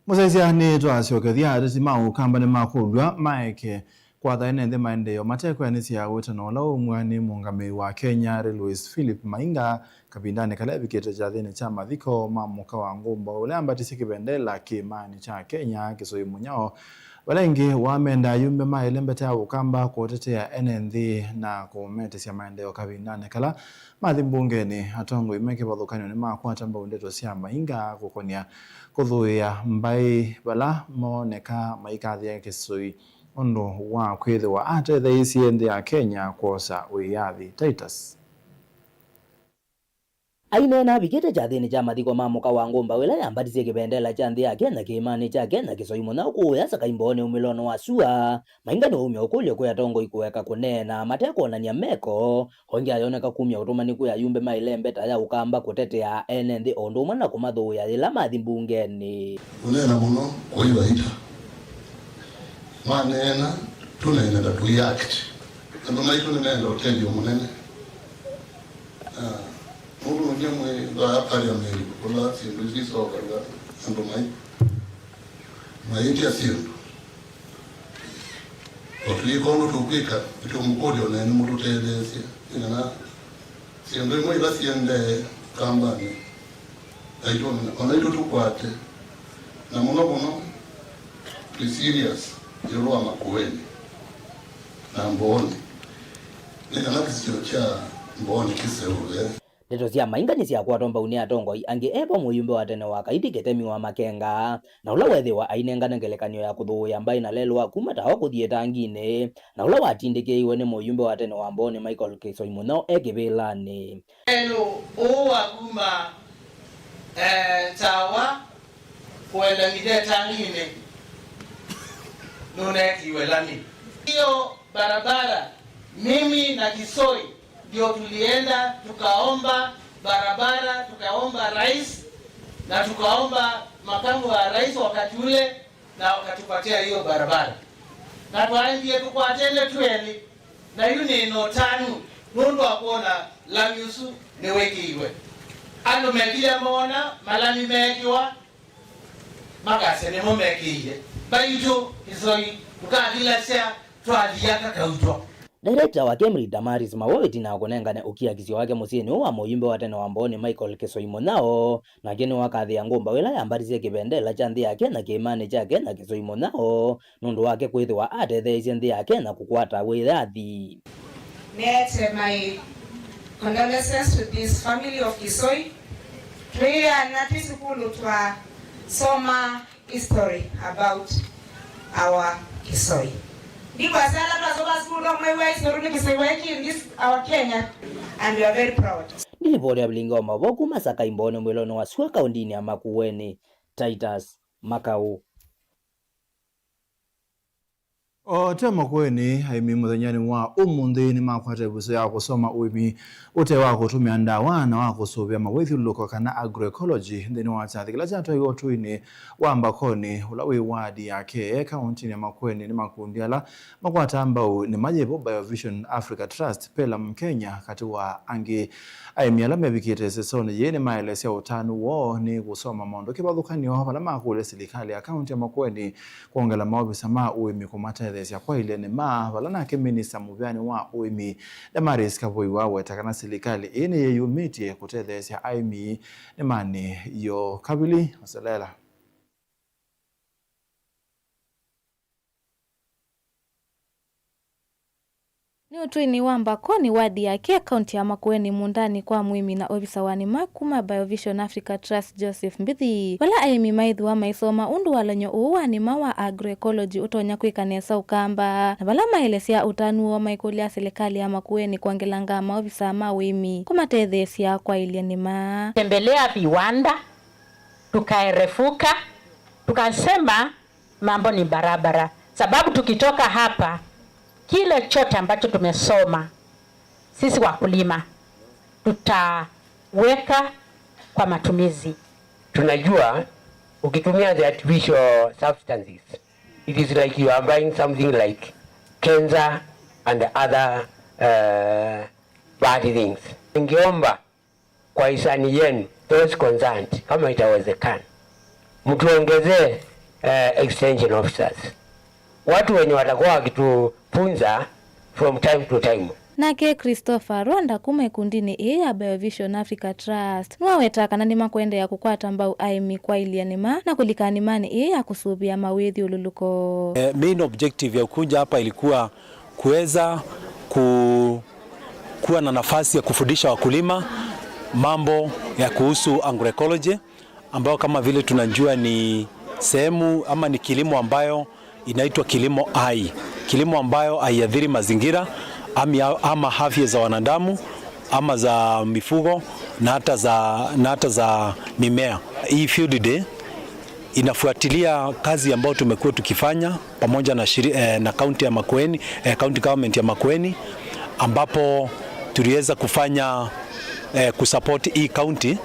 Mũsyaĩĩsya, nĩtwasyokethya. Ateti ma Ũkamba nĩmakũlw'a maeke kwatha ene nthĩ maendeeo matekweanĩsya wĩtano ũla waumw'a nĩ mũũngamĩi wa Kenya Railways Philip Mainga kavindanĩ kala evikĩte kyathĩnĩ kya mathiko ma mũka wa ngũmbo ũla ambatisye kĩvendela kĩĩmanĩ kya Kenya Kĩsoi Mũnyao, vala ĩngĩ wamenda ayumbe ma ĩlembeta ya Ũkamba kũtetea ene nthĩ na kũmetĩsya maendeeo kavindanĩ kala mathi mbungenĩ. Atongoi me kĩvathũkany'o nĩmakwata mbau ndeto sya Mainga kũkonĩa kũthũĩa mbaĩ vala mooneka maikathĩa Kĩsoi ũndũ wa kwĩthĩwa atetheeisye nthĩ ya Kenya kwosa wĩyathi. Titus. Aineena avikĩte kyathĩnĩ kya mathiko ma mũka wa ngũmba ĩla yambatisye kĩvendela kya nthĩ ya Kenya kĩĩmanĩ kya Kenya Kĩsoi Mũnyao kũũya Sakai Mbooni umĩlonĩ wa sua, Mainga nĩwaumya ũkũlyo kwĩ atongoi kũeka kũneena matekwonany'a meko. O ĩngĩ ayoneka kumya ũtũmani kwĩ ayumbe ma ĩlembeta ya Ũkamba kũtetea ene nthĩ o ũndũ ũmwe na kũmathũĩa yĩla mathi mbungenĩ. Kũneena mũno kũi vaita. Maneena, tũneene ta tũi act. Andũ maitũ nĩmeenda ũtethyo mũnene. Ah, nũndũ nũndie mwĩ vaa parliament kũla syĩndũ isu isokaga andũ mai mayĩtya syĩndũ. O twĩka ũndũ tũkwĩka, nĩtũmũkũlya o naĩ nĩmũtũtetheesye nĩ kana syĩndũ imwe ila siendee Kambanĩ, naitũ, o naitũ tũkwate, na mũno mũno twĩ serious ĩũlũ wa Makueni na Mbooni, nĩ kana kĩsio kya Mbooni kĩseũve. Ndeto sya Mainga nĩsyakwatwa mbau nĩ atongoi angĩ, e vo mũyumbe wa tene wa Kaiti Kĩtemi wa Makenga, na ũla weethĩwa ainengane ngelekany'o ya kũthũĩa mbaĩ na lelũ wa kuma Tawa kũthi Ĩtanginĩ, na ũla watindĩkĩĩiwe nĩ mũyumbe wa tene wa Mbooni Michael Kĩsoi Mũnyao e kĩvĩlanĩ. Lelũ ũũ wa kuma, eh, Tawa kũenda nginya Ĩtanginĩ nũneekiwe lami. Hiyo barabara, mimi na Kisoi ndio tulienda tukaomba barabara, tukaomba rais na tukaomba makamu wa rais wakati ule, na wakatupatia hiyo barabara. Na twaendie tũkwatene twelĩ, na yu nĩ na ũtanu nũndũ wa kuona lami ũsu nĩwĩkĩiwe. Andũ mekilya moona malami meekĩwa, makasya nĩmo mekĩie. Mbaitũ Kĩsoi, tũkathilasya twathi aka kautwa. Director wa Kemri Damaris Mawo ĩtina wa kũnengane ũkiakisyo wake mũsyĩnĩ ũũ wa mũyumbe wa tene wa Mbooni Michael Kĩsoi Mũnyao, nake nĩwakathĩa ngũmba ĩla yambatisye kĩvendela kya nthĩ ya Kenya kĩĩmanĩ kya Kenya Kĩsoi Mũnyao nũndũ wake kwĩthĩwa atetheeisye nthĩ ya Kenya kũkwata wĩyathi. Neete my condolences to this family of Kĩsoi. Twĩ ana twĩ sukulu twasoma history about our Kĩsoi. Ndikwasya ala twasoma sukulu no mwĩw'a history nĩ kĩsew'a kĩ in this our Kenya, and we are very proud. Nĩ ripoti ya vilingi wa mavoo kuma Sakai Mbooni mwĩlonĩ wa sua kaũndinĩ ya Makueni, Titus Makau. O ta Makueni, aĩmi mũthenyanĩ wa ũmũnthĩ nĩmakwata ĩvuso ya kũsoma ũĩmi ũte wa kũtũmĩa ndawa na wa kũsũvĩa mawĩthyũlũlũko kana agroecology nthĩnĩ wa kyathĩ kĩla kyatwaiwe ũtũinĩ wa Mbakoni, ũla wĩ wadi ya Kee, kaũntinĩ ya Makueni, nĩ makundi ala makwataa mbau nĩma yĩvo Biovision Africa Trust, Pelum Kenya, katĩ wa angĩ. Aĩmi ala mevikĩte ĩsesonĩ yĩĩ nĩmaelesya ũtanu woo nĩ kũsoma maũndũ kĩvathũkany'o vala makũlya silikalĩ ya kaũnti ya Makueni kwongela maovisa ma ũĩmi kũmatetheesya kwaĩlya nĩma, vala nake minista mũvĩanĩ wa ũĩmi Damaris Kavũi waweta kana silikalĩ ĩĩ nĩyĩyumĩtye kũtetheesya aĩmi nĩmanĩ yoo. Kavili Oselela. Nĩ ũtũinĩ wa Mbakoni, wadi ya Kee, kaũnti ya Makueni, mũũndanĩ kwa mũĩmi na ovisa wa nĩma kuma Biovision Africa Trust, Joseph Mbithi, vala aĩmi maĩthĩwa maisoma ũndũ walany'o ũũ wa nĩma wa agroecology ũtonya kwĩka nesa Ũkamba, na vala maelesya ũtanu woo maikũlya silikalĩ ya Makueni kwongelanga maovisa ma ũĩmi kũmatetheesya kwaĩlya nĩma. Tembelea viwanda, tukaerefuka, tukasema mambo ni barabara, sababu tukitoka hapa, kile chote ambacho tumesoma sisi wakulima tutaweka kwa matumizi. Tunajua ukitumia the artificial substances, it is like you are buying something like cancer and other, uh, bad things. Ningeomba kwa hisani yenu, those concerned, kama itawezekana, mtuongezee, eh, extension officers, watu wenye watakuwa wakitufunza from time to time. Nake Christopher Rwanda kuma ĩkundinĩ ĩĩ ya Biovision Africa Trust nĩwaweta kana nĩmakwendeea kũkwata mbau aĩmi kwaĩlya nĩma na kũlika nĩmanĩ ĩĩ ya kũsũvĩa mawĩthyũlũlũko. Eh, main objective ya kuja hapa ilikuwa kuweza ku-, kuwa na nafasi ya kufundisha wakulima mambo ya kuhusu agroecology, ambayo kama vile tunajua ni sehemu ama ni kilimo ambayo inaitwa kilimo hai, kilimo ambayo haiathiri mazingira ami-, ama afya za wanadamu ama za mifugo na hata za, na hata za mimea. Hii field day inafuatilia kazi ambayo tumekuwa tukifanya pamoja na shiri-, eh, na county ya Makueni, eh, county government ya Makueni, ambapo tuliweza kufanya, eh, kusupport hii county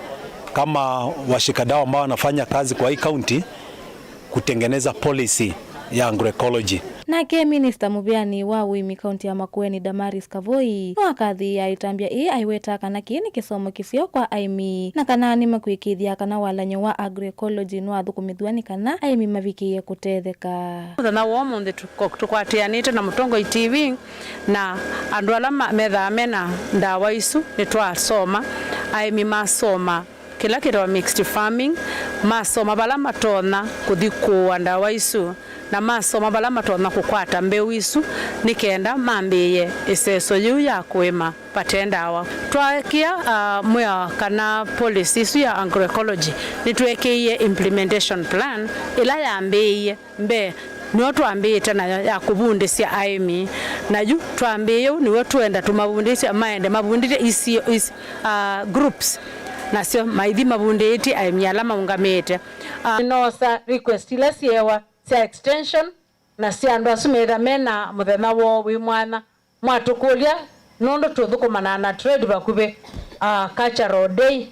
kama washikadau ambao wanafanya kazi kwa hii county kutengeneza policy ya agroecology. Nake minista mũvĩanĩ wa ũĩmi kaũnti ya Makueni, Damaris Kavũi, nĩwakathĩĩa ĩtambya ĩĩ aiweta kana kĩĩ nĩ kĩsomo kĩseo kwa aĩmi, na kana nĩmakwĩkĩĩthya kana walany'o wa agroecology nĩwathũkũmĩthw'a nĩ kana aĩmi mavikĩĩe kũtetheka. Mũthenya wa ũmũnthĩ tũko-, tũkwatĩanĩte na Mũtongoi T V na andũ ala ma-, methaa mena ndawa isu, nĩtwasoma, aĩmi masoma kĩla kĩtawa mixed farming, masoma vala matonya kũthi kũũa ndawa isu, na masoma vala matonya kũkwata mbeũ isu nĩ kenda mambĩĩe ĩseso yĩu ya kũĩma vate ndawa. Twakĩa, ah, mwĩao kana policy ĩsu ya agroecology, nĩtwekĩie implementation plan ĩla yambĩĩie mbee, nĩyo twambĩĩte nayo ya kũvundĩsya aĩmi. Na yu twambĩĩe ũu, nĩw'o tũenda tũmavundĩsye, maende mavundĩtye isio, is-, ah, groups, nasyo maithi mavundĩĩtye aĩmi ala maũngamĩte. Ah, nĩnoosa request ila syeewa sya extension na sya andũ asu metha mena mũthenya woo wĩ mwanya. Mwatũkũlya nũndũ tũthũkũmanaa na trade vakuvĩ, ah, cultural day,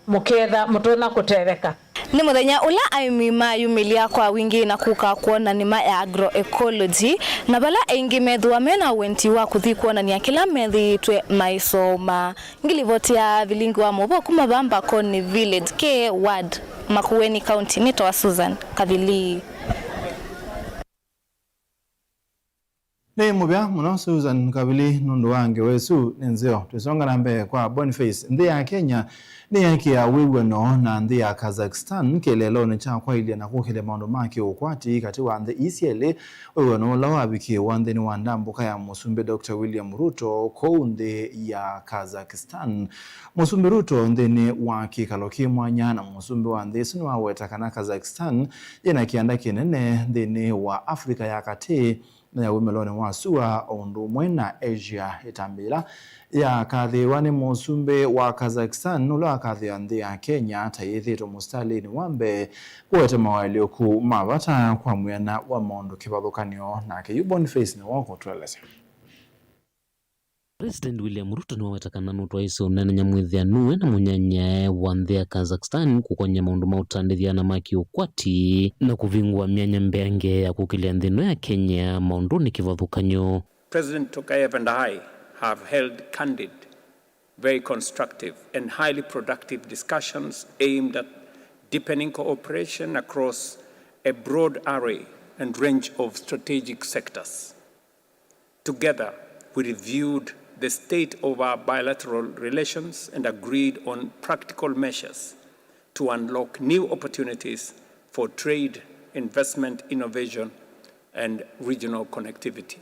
mũketha mũtonya kũtetheka. Nĩ mũthenya ũla aĩmi mayumĩlya kwa wingĩ na kũka kwona nĩma ya agroecology, na vala aingĩ methĩwa mena ũenti wa kũthi kwonany'a kĩla methĩĩtwe maisoma. Ngilivoti ya vilingi wa mũvo kuma vaa Mbakoni Village, Kee Ward, Makueni County, nĩtawa Susan Kavili. Nĩ mũvea mũno Susan Kavili nũndũ wa ngewa ĩsu nĩ nzeo. Twĩsonga na mbee kwa Boniface. Nthĩ ya Kenya nĩyeekĩa wĩw'ano na nthĩ ya Kazakhstan kĩeleelonĩ kya kwaĩlya na kũkĩlya maũndũ ma kĩũkwati katĩ wa nthĩ ii syelĩ, wĩw'ano ũla wavikĩĩwa nthĩnĩ wa ndambũka ya Mũsumbĩ Doctor William Ruto kũu nthĩ ya Kazakhstan. Mũsumbĩ Ruto nthĩnĩ wa kĩkalo kĩ mwanya na mũsumbĩ wa nthĩ ĩsu nĩwaweta kana Kazakhstan yĩna kĩanda kĩnene nthĩnĩ wa Africa ya katĩ, na ya wumĩlonĩ wa sua, o ũndũ ũmwe na Asia ĩtambya ĩla yakathĩĩwa nĩ mũsumbĩ wa Kazakhstan, ũla wakathĩa nthĩ ya Kenya ta yĩthĩĩtwe mũsitalĩnĩ wa mbee kũete mawaĩlũku ma vata kwa mwĩana wa maũndũ kĩvathũkany'o. Nake yu Boniface nĩwe ũkũtũelesya. President William Ruto nĩwaweta kana nũtwaĩĩsye ũneenany'a mwĩthĩanũe na mũnyanyae wa nthĩ ya Kazakhstan kũkony'a maũndũ ma ũtandĩthya na ma kĩũkwati na kũvingũa myanya mbeange ya kũkĩlya nthĩ ĩno ya Kenya maũndũnĩ kĩvathũkany'o. President Tokayev and I have held candid, very constructive, and highly productive discussions aimed at deepening cooperation across a broad array and range of strategic sectors. Together, we reviewed the state of our bilateral relations and agreed on practical measures to unlock new opportunities for trade, investment, innovation, and regional connectivity.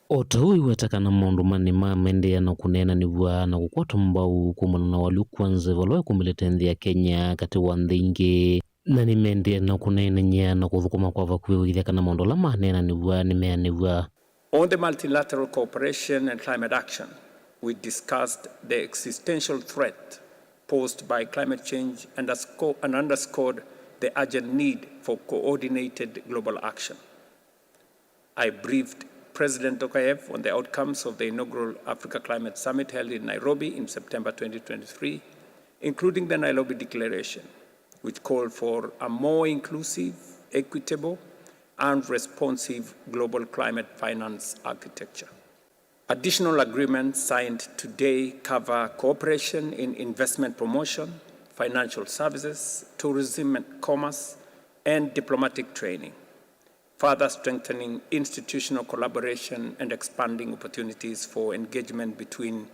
O ta ũu, aiweta kana maũndũ manĩ ma maendeea na kũneenanĩw'a na kũkwatwa mbau kumana na ũalyũku wa nzeve ũla wĩkumĩlĩte nthĩ ya Kenya katĩ wa nthĩ ingĩ. Na nĩmaendee na kũneenany'a na kũthũkũma kwa vakuvĩ kũĩkĩĩthya kana maũndũ ala maneenanĩw'a nĩmeanĩw'a. On the multilateral cooperation and climate action, we discussed the existential threat posed by climate change and undersco-, and underscored the urgent need for coordinated global action. I briefed President Tokayev on the outcomes of the inaugural Africa Climate Summit held in Nairobi in September twenty twenty-three, including the Nairobi Declaration, which called for a more inclusive, equitable, and responsive global climate finance architecture. Additional agreements signed today cover cooperation in investment promotion, financial services, tourism and commerce, and diplomatic training, further strengthening institutional collaboration and expanding opportunities for engagement between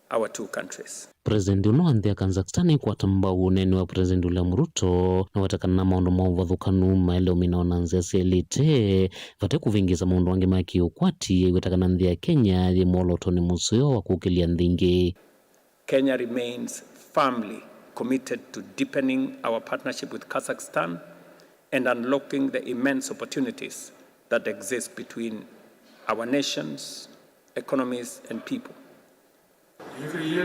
our two countries. President ũno wa nthĩ ya Kazakhstan aikwata mbau ũneeni wa President William Ruto, na weta kana maũndũ ma ũvathũkanu maĩle ũminawa na nzĩa syĩlĩte, vate kũvĩngĩĩsa maũndũ angĩ ma kĩũkwati, aiweta kana nthĩ ya Kenya yĩ mwolootonĩ mũseo wa kũkĩlya nthĩ ingĩ. Kenya remains firmly committed to deepening our partnership with Kazakhstan and unlocking the immense opportunities that exist between our nations, economies, and people.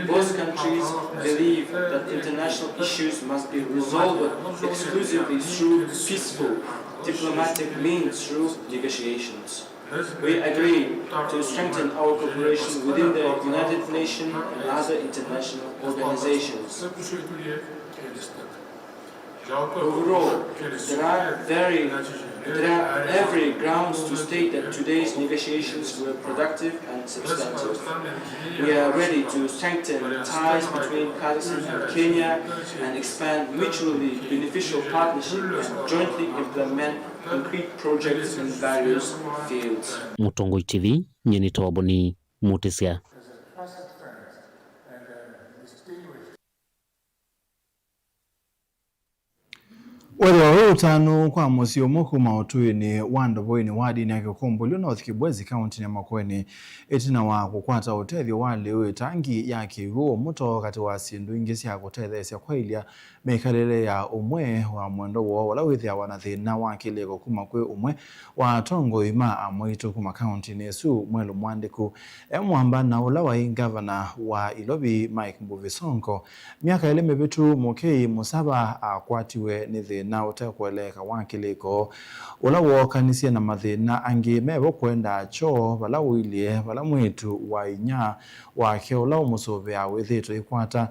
Both countries believe that international issues must be resolved exclusively through peaceful, diplomatic means through negotiations. We agree to strengthen our cooperation within the United Nations and other international organizations. Overall, there are very, there are every grounds to state that today's negotiations were productive and substantive. We are ready to strengthen ties between Kazakhstan and Kenya and expand mutually beneficial partnership and jointly implement concrete projects in various fields. Mũtongoi T V, nyie nĩ Toboni Mutisya. Wĩthĩwa wĩ ũtanu kwa mũsyĩ ũmwe kuma ũtũĩnĩ wa Ndovoinĩ wa dini ya Kĩkũmbũlyo North Kibwezi kauntinĩ ya Makueni, ĩtina wa kũkwata ũtethyo wa lĩu ĩtangi ya kĩw'ũ, mũto katĩ wa syĩndũ ingĩ sya kũtetheesya kwaĩlya mĩkalĩle ya ũmwe wa mwendo woo ũla wĩthĩawa na thĩna wa kĩlĩko kuma kwĩ ũmwe wa atongoi ma amwaitũ kuma kauntinĩ ĩsu, Mwelu Mwandĩku, e mwamba na ũla waĩ ngavana wa Ilovi, Mike Mbuvi Sonko. Myaka ĩlĩ mĩvĩtu, Mũkei Mũsava akwatiwe nĩ thĩna ũtekũeleeka wa kĩlĩko, ũla wookanisye na mathĩna angĩ mevo kwendaa kyoo vala ũilye, vala mwĩĩtu wa inyia wake ũla ũmũsũvĩaa wĩthĩĩtwe aikwata,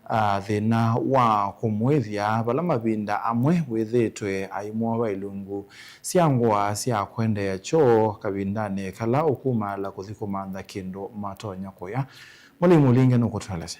a, thĩna wa kũmũĩthya, vala mavinda amwe wĩthĩĩtwe aimwova ilungu sya ngũa sya kwendeea kyoo kavindanĩ kala ũkumaala kũthi kũmantha kĩndũ matonya kũya. Mũlei Mũlinge nũkũtũelesya.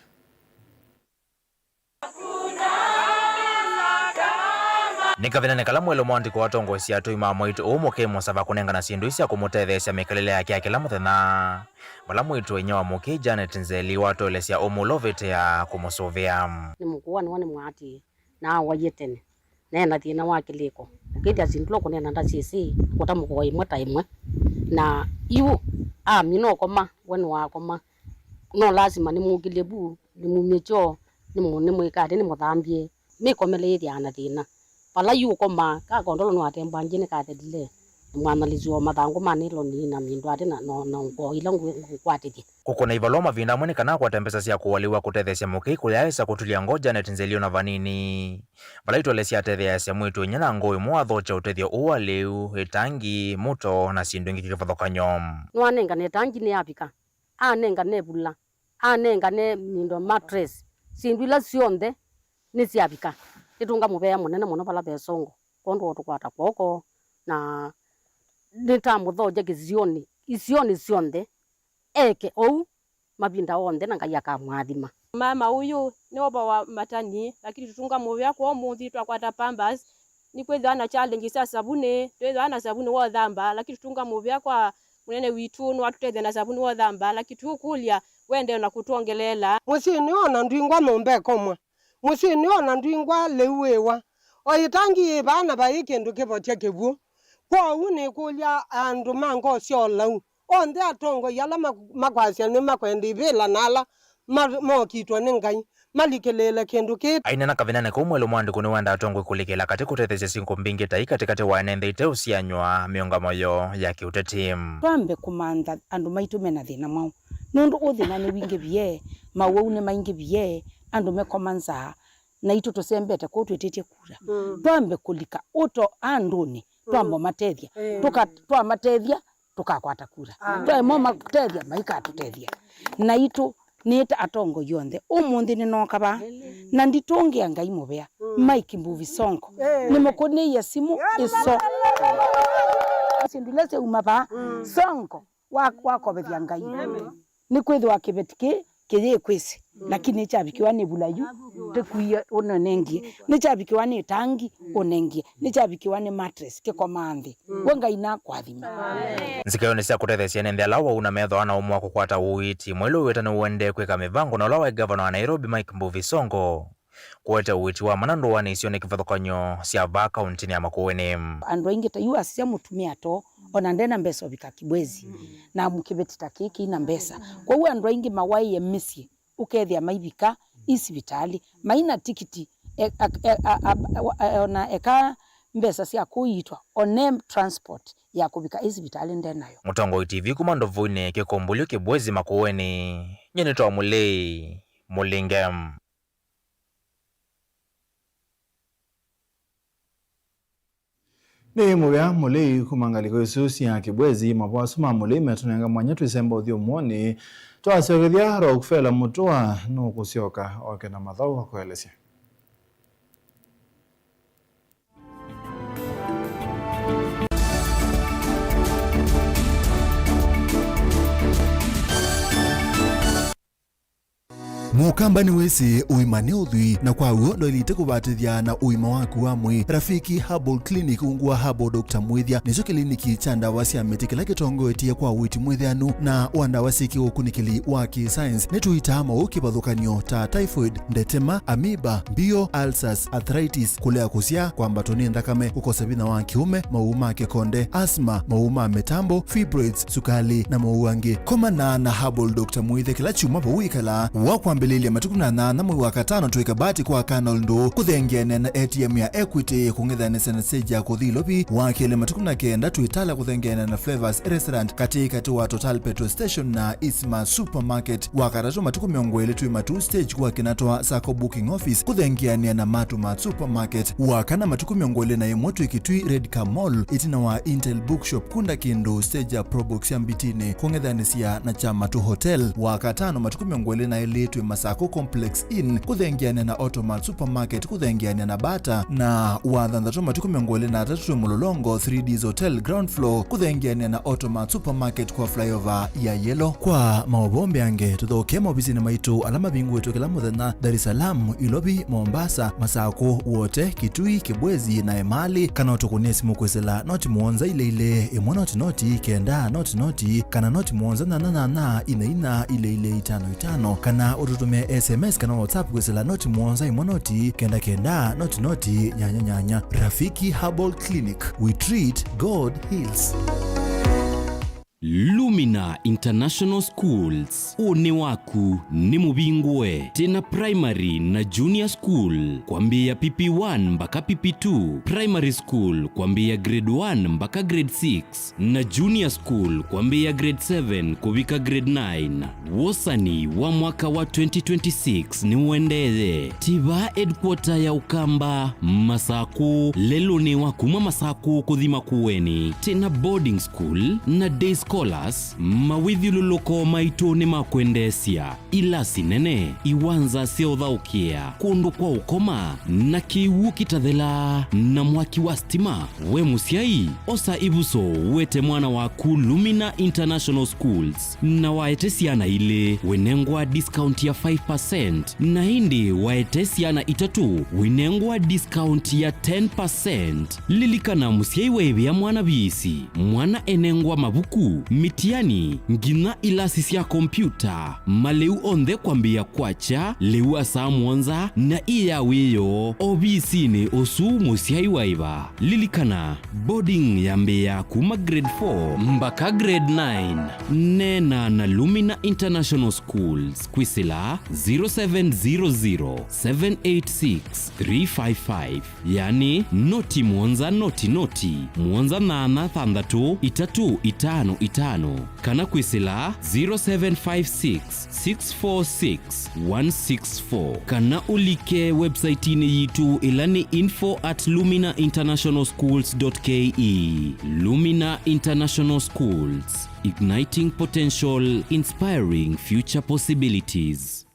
Nĩ kavindanĩ kala Mwelu Mwandĩku watongoesye atũi ma mwaitũ ũũ Mũkei Mũsava kũnengana syĩndũ ii sya kũmũtetheesya mĩkalĩle yake ya kĩla mũthenya, vala mwĩĩtu wa inyia wa Mũkei, Janet Nzeli, watũelesya ũmũlovĩtĩa kũmũsũvĩa. Nĩ mũkũũ, nĩwe nĩmwatĩĩe, na awaie tene, na ena thĩna wa kĩlĩko. Ũkethĩa syĩndũ ila ũkũneena ndasyĩsĩ, kũta mũkũa ĩmwe ta ĩmwe. Na yu amina ũkoma, we nĩwakoma, no lasima nĩmũkĩlye vu, nĩmumye kyoo, nĩmũ-, nĩmwĩka atĩ, nĩmũthambye. Mĩkomele yĩthĩaa na thĩna. Vala yu ũkomaa, ka kondolo nĩwatembwangie nĩkathelile. Mwanalĩsyo wa mathangũ ma nĩloni na mindũ atĩ na, na, na ngoo ila ngũ-, ngũkwatĩthye. Kũkũna ivalũa mavinda amwe nĩ kana akwate mbesa sya kũũa lĩu wa kũtetheesya mũkei kũyaĩsa kũtulya ngoo Janet Nzelio na vanini. Vala itole syatetheeasya mwĩĩtu-a-inyia na ngoo ĩmwe wathokya ũtethyo ũũ wa lĩu, ĩtangi, mũto, na syĩndũ ingĩ kĩvathũkany'o. Nĩwanengane ĩtangi nĩ avika, anengane ĩvula, anengane mindo, mattress, syĩndũ ila syonthe nĩsyavika. Nĩtũngamũvea mũnene mũno vala ve Songo, kwondũ wa ũtũkwata kw'oko, na nĩtamũthokya kĩsionĩ, isionĩ syonthe, eke ũu mavinda onthe, na Ngai akamũathima. Mama ũyũ nĩ ũva wa matani, lakini tũtũngamũvea kwa ũmũnthĩ twakwata Pampers. Nĩkwĩthĩwa na challenge sya savunĩ, twĩthĩwa na savunĩ wa ũthamba, lakini tũtũngamũvea kwa mũnene witũ nĩwatũtethya na savunĩ wa ũthamba, lakini tũkũlya wende na kũtwongeleela. Mũsyĩnĩ ona ndwingwa nyũmba ĩkomwa. Mũsyĩnĩ ona ndwingwa lĩu wĩwa. O ĩtangi yĩ vaa na vai kĩndũ kĩvotya kĩw'ũ. Kwoou nĩkũlya andũ ma ngoo sya ũlau, onthe atongoi ala ma-, makwasya nĩmakwenda ivĩla na ala ma-, mokitwe nĩ Ngai, malikĩlĩĩle kĩndũ kĩĩ. Aineena kavindanĩ kau, mwelũ mwandĩku nĩwendaa atongoi kũlikĩla katĩ kũtetheesya syĩko mbingĩ ta ii katĩkatĩ wa ene nthĩ iteũsianywa mĩũngamo yoo ya kĩũteti. Twambe kũmantha andũ maitũ mena thĩna mwaũ, nũndũ ũthĩna nĩwingĩvie, mawau nĩmaingĩvie, andũ mekoma nzaa, naitũ tũsembete kũu twĩtĩtye kura. Mm. Twambe kũlika ũto andũnĩ, twambe ũmatethya. Eh. Tũka-, twamatethya, tũkakwata kura. Amen. Twaema ũmatethya, maikatũtethya. Naitũ nĩta atongoi onthe. Ũmũnthĩ nĩnooka vaa, na nditũngĩa Ngai mũvea. Mm. Mike Mbuvi Sonko. Eh. Nĩmũkũnĩie simũ ĩso. Syĩndũ ila syauma vaa, mm, Sonko, wa-, wakovethya Ngai. Amen. Nĩkwĩthĩwa kĩveti kĩĩ kĩyĩkwĩsĩ, mm, lakini nĩkyavikĩwa nĩ vula yu, tĩkwie ũnengie. Nĩkyavikĩwa nĩ tangi, mm, ũnengie. Nĩkyavikĩwa nĩ mattress, kĩkomaa nthĩ. Mm. We Ngai nakwathime. Amen. Nzikaĩonĩ sya kũtetheesya ene nthĩ ala wau na methĩwa na ũmwe wa kũkwata ũiiti, mwelũ wĩta nĩũendee kwĩka mĩvango na ũla waĩ ngavana wa Nairobi, Mike Mbuvi Sonko, kũete ũiiti wa mana ndũanĩ isionĩ kĩvathũkany'o sya vaa kauntinĩ ya Makueni. Andũ aingĩ ta yu asisya mũtumĩa too, ona ndena mbesa ũvika Kibwezi, mm, na kĩveti ta kĩĩ kĩina mbesa. Kwoou andũ aingĩ mawaĩe mĩsyĩ, ũkethĩa maivika i sivitalĩ, maina tikiti, e, a, e, a, a, a, ona eka mbesa sya kũiitwa, one transport ya kũvika i sivitalĩ ndenayo. Mũtongoi T V kuma Ndovoinĩ, Kĩkũmbũlyo, Kĩbwezi, Makueni, nyie nĩtawa Mũlei Mũlinge. Nĩ mũvea Mũlei kuma ngalĩko isu sya Kĩbwezi. Mavoa asu ma Mũlei metũnenga mwanya twĩsemba ũthyũmũonĩ. Twasyokethya, Rockefeller Mũtũa nũkũsyoka oke na mathaũ akũelesye. Mũkamba nĩwĩsĩ ũima nĩ ũthwii, na kwa w'o ndwaĩlĩte kũvatĩthya na ũima waku wa mwĩĩ. Rafiki Herbal Clinic ungu wa Herbal Doctor Mwĩthya nĩkyo kĩliniki kya ndawa sya mĩtĩ kĩla kĩtongoetye kwa ũiiti mwĩthĩanu na wa ndawa syĩ kĩũkunĩkĩli wa kĩ-science. Nĩtũitaa mawau kĩvathũkany'o ta typhoid, ndetema, amoeba, mbio, ulcers, arthritis, kũlea kũsyaa, kwambatwa nĩ nthakame, kũkosa vinya wa kĩũme, mawau ma kĩkonde, asthma, mawau ma mĩtambo, fibroids, sukalĩ, na mawau angĩ. Komana na Herbal Doctor Mwĩthya kĩla kyumwa vau wĩkalaa. Wa kwambĩlĩlya matukũ na nyanya mwei wa katano twĩ Kabati kwa Colonel Ndũũ, kũthengeanĩa na A T M ya Equity, kũng'ethanĩsya na stage ya kũthi Ilovi. Wa kelĩ matukũ na kenda twĩ Tala kũthengeanĩa na Flavors Restaurant, katĩ katĩ wa Total Petrol Station na Isma Supermarket. Wa katatũ matukũ mĩongo ĩlĩ twĩ Matuu stage kwa Kinatwa Sacco Booking Office, kũthengeanĩa na Matu Mart Supermarket. Wa kana matukũ mĩongo ĩlĩ na ĩmwe twĩ Kitui Red Car Mall, ĩtina wa Intel Bookshop, kunda kĩndũ stage ya Probox ya Mbitinĩ, kũng'ethanĩsya na kya Matu Hotel. Wa katano matukũ mĩongo ĩlĩ na ĩlĩ twĩ Masako Complex Inn, kũthengeanĩa na Automart Supermarket, kũthengeanĩa na Bata. Na wa thanthatũ matukũ mĩongo ĩlĩ na atatũ twĩ Mũlolongo three Ds Hotel ground floor, kũthengeanĩa na Automart Supermarket kwa flyover ya Yellow. Kwa maũvoo mbeange, tũthokee maovisinĩ maitũ ala mavingũĩtwe kĩla mũthenya, Dar es Salaam, Ilovi, Mombasa, Masakũ, Wote, Kitui, Kibwezi, na Emali, kana ũtũkũnĩe simũ kwĩsĩla noti mũonza ilĩ ilĩ ĩmwe noti noti kenda noti noti, kana noti mũonza nyanya nyanya ina ina ilĩ ilĩ itano itano, kana ũtũtũmĩe S M S kana WhatsApp kwĩsĩla noti mũonza ĩmwe noti kenda kenda noti noti nyanya nyanya. Rafiki Herbal Clinic, we treat, God heals. Lumina International Schools, ũnĩ waku nĩ mũvingũe. Twĩna primary na junior school kwambĩĩa P P one mpaka P P two, primary school kwambĩĩa grade one mpaka grade six, na junior school kwambĩĩa grade seven kũvika grade nine. Wosani wa mwaka wa twenty twenty-six nĩũendee. Tiva headquarter ya Ũkamba, Masakũ, lelũnĩ wa kuma Masakũ kũthi Makueni. Twĩna boarding school na day scholars, mawĩthyũlũlũko maitũ nĩ ma kwendeesya. Ilasi nene, iwanza sya ũthaũkĩa, kũndũ kwa ũkoma, na kĩw'ũ kĩtathelaa, na mwaki wa stima. We mũsyai, osa ĩvuso wete mwana waku Lumina International Schools, na waete syana ilĩ, wĩnengwa discount ya five percent, na ĩndĩ waete syana itatũ, wĩnengwa discount ya ten percent. Lilikana, mũsyai waĩvĩa mwana viisi, mwana enengwa mavuku, mĩtiani, nginya ilasi sya kompyuta, malĩu onthe kwambĩĩa kwakya lĩu wa saa mũonza na ĩ ya wĩoo ovisinĩ ũsu mũsyai waĩva. Lilikana, boarding yambĩĩa kuma grade four mpaka grade nine. Neena na Lumina International Schools kwĩsĩla zero seven zero zero, seven eight six, three five five, yani noti mũonza noti noti, mũonza nyanya thanthatũ itatũ itano itano, kana kwĩsĩla zero seven five six, six four six, one six four, kana ũlike website-inĩ yitũ ĩla nĩ info at lumina international schools dot K E. Lumina International Schools, igniting potential, inspiring future possibilities.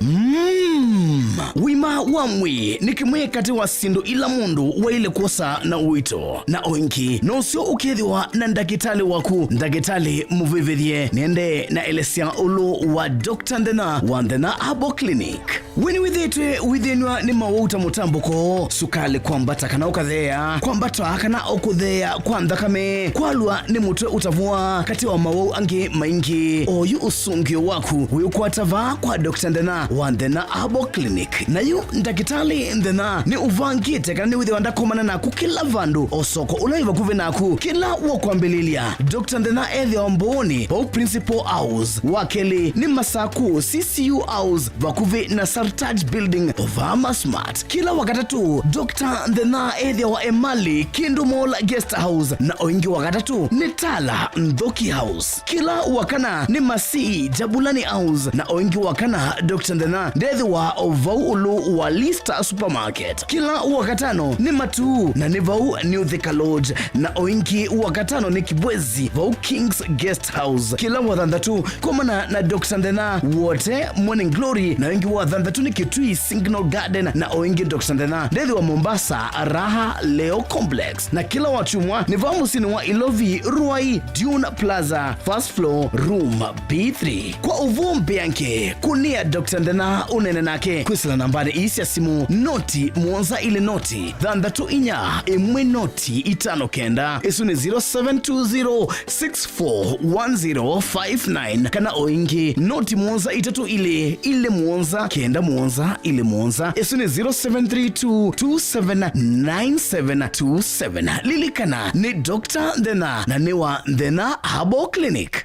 Mm. Ũima wa mwĩĩ nĩ kĩmwe katĩ wa syĩndũ ila mũndũ waĩle kwosa na ũito, na o ĩngĩ nũsyo ũkethĩwa na ndakĩtalĩ waku. Ndakĩtalĩ mũvĩvĩthye nĩendee na elesya ũlũ wa Doctor Nthena wa Nthena Herbal Clinic. We nĩwĩthĩĩtwe ũithĩnw'a nĩ mawau ta mũtambũko, sukalĩ kwambata kana ũkatheea, kwambata kana o kũtheea kwa nthakame, kwalwa nĩ mũtwe ũtavũa, katĩ wa mawau angĩ maingĩ? Oyu ũsũngĩo waku wĩũkwata vaa kwa Doctor Nthena wa Nthena Herbal Clinic. Na yu ndakĩtalĩ Nthena nĩ ũvangĩte kana nĩwĩthĩwa ndakomana naku kĩla vandũ, o soko ũla wĩ vakuvĩ naku, kĩla wũkwambĩlĩlya. Doctor Nthena ethĩawa Mbooni, vau Principal House. Wa kelĩ nĩ Masaku, C C U House, vakuvĩ na Sartaj Building, vaa Masmart. Kĩla Wakatatũ, Doctor Nthena ethĩawa Emali, Kindu Mall Guest House, na o ĩngĩ Wakatatũ nĩ Tala, Nthoki House. Kĩla Wakana nĩ Masii, Jabulani House, na o ĩngĩ Wakana, Doctor Nthena ndethĩwa o vau ũlũ wa Lista Supermarket. Kĩla Wakatano nĩ Matuu, na nĩ vau New Thika Lodge, na o ĩngĩ Wakatano nĩ Kibwezi, vau King's Guest House. Kĩla Wathanthatũ, komana na Doctor Nthena Wote Morning Glory, na o ĩngĩ Wathanthatũ nĩ Kitui Signal Garden, na o ĩngĩ Doctor Nthena ndethĩwa Mombasa, Raha Leo Complex. Na kĩla Wakyumwa nĩ vaa mũsyĩnĩ wa Ilovi, Ruai, Dune Plaza, first floor, room B three. Kwa ũvoo mbeange, kũnĩa Doctor Nthena ũneene nake kwĩsĩla nambanĩ ii sya simũ, noti mũonza ilĩ noti, thanthatũ inya, ĩmwe noti itano kenda. Ĩsu nĩ zero seven two zero, six four one zero five nine, kana o ĩngĩ, noti mũonza itatũ ilĩ, ilĩ mũonza, kenda mũonza, ilĩ mũonza. Ĩsu nĩ zero seven three two, two seven nine seven two seven. Lilikana, nĩ Doctor Nthena, na nĩ wa Nthena Herbal Clinic.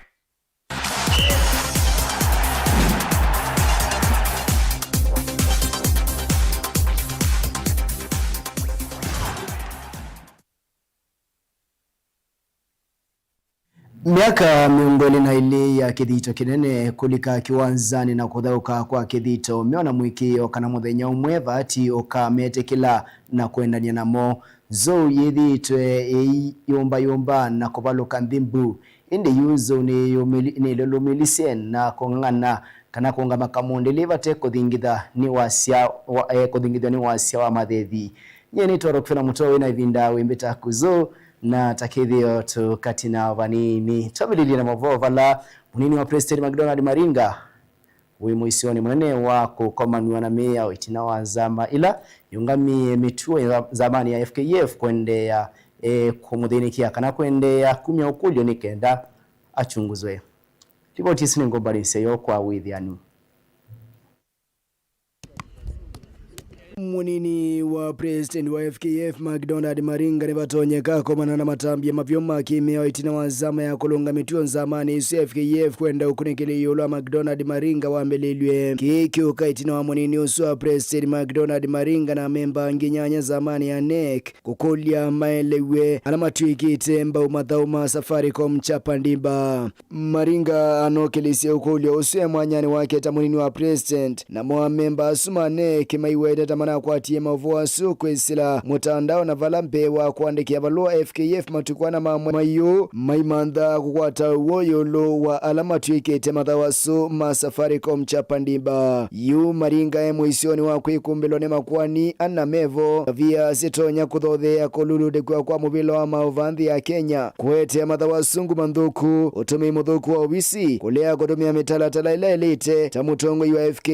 Myaka mĩongo ĩlĩ na ĩlĩ ya kĩthito kĩnene kũlika kĩwanzanĩ na kũthaũka kwa kĩthito, meona mũĩkĩĩo kana mũthenya ũmwe vaati ũkametĩkĩla na kwendany'a namo. Nzou yĩthĩĩtwe ĩiyũmbayũmba na kũvalũka nthĩ mbu. Ĩndĩ yu nzou nĩyĩyũmĩli-, nĩyĩlũlũmĩlisye na kũng'ang'ana kana kũũngama kamũndĩlĩ vate kũthingitha nĩ wasya wa, eh, kũthingithw'a nĩ wasya wa mathethi. Nyie nĩtwa Rokfena Mũtoo wĩ na ĩvinda wĩ mbĩta kũzũ, na ta kĩthĩo tũkatina vanini. Twambĩlĩlye na mavoo vala mũnini wa President McDonald Maringa wĩ mũisyonĩ mũnene wa kũkomanw'a na mĩao ĩtina wa nzama ila yũngamie mĩtuo ya nzamanĩ ya F K F kwendeea, eh, kũmũthĩnĩkĩa kana kwendeea kumya ũkũlyo nĩ kenda achunguzwe. Livoti ĩsu nĩngũmbanĩsya yo kwa wĩthĩanu. Mũnini wa president wa F K F, McDonald Maringa, nĩvatonyeka akomana na matambya mavyo ma kĩmĩao ĩtina wa nzama ya kũlũnga mĩtuo nzamanĩ ĩsu ya F K F kwenda ũkunĩkĩli ĩũlũ wa McDonald Maringa wambĩlĩlw'e. Kĩĩ kĩũka ĩtina wa mũnini ũsu wa president, McDonald Maringa, na amemba angĩ nyanya nzamanĩ ya NEC kũkũlya maelew'e ala matw'ĩkĩte mbau mathaũ ma Safaricom Chapa Dimba. Maringa anokelesye ũkũlyo ũsu e mwanyanĩ wake ta mũnini wa president, namo amemba asu ma NEC maiweta ta manakwatie maũvoo asu kwĩsĩla mũtandao na vala mbee wa kũandĩkĩa valũa F K F matukũ ana ma mwe-, maiũ maimantha kũkwata ũw'o ĩũlũ wa ala matw'ĩkĩte mathaũ asu ma Safaricom Chapa Dimba. Yu Maringa e mũisyonĩ wa kwĩkumbĩlwa nĩ makoani ana mevo, tavia sitonya kũthotheea kũlulutĩkw'a kwa mũvĩla wa maũvaa nthĩ ya Kenya, kũetea mathaũ asu nguma nthũku, ũtũmĩi mũthũku wa ovisi, kũlea kũtũmĩa mĩtalatala ĩla ĩlĩte ta mũtongoi wa F K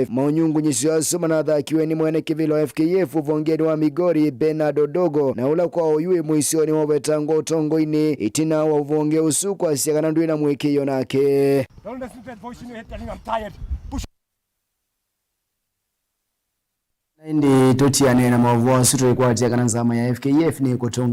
F. Maũnyungunyĩsyo asu manathakiwe nĩ mwene kĩvĩla wa F K F ũvongenĩ wa Migori, Bernard Odogo, na ũla kwa oyu wĩ mũisyonĩ wa ũvetangwa ũtongoinĩ ĩtina wa ũvonge ũsu kwasya kana ndwĩ na mũĩkĩĩo nake. Don't listen to that voice in your head telling, "I'm tired." Push. Na ĩndĩ tũtianĩe na maũvoo asu, tũikwatya kana nzama ya F K F nĩkũtongoew'a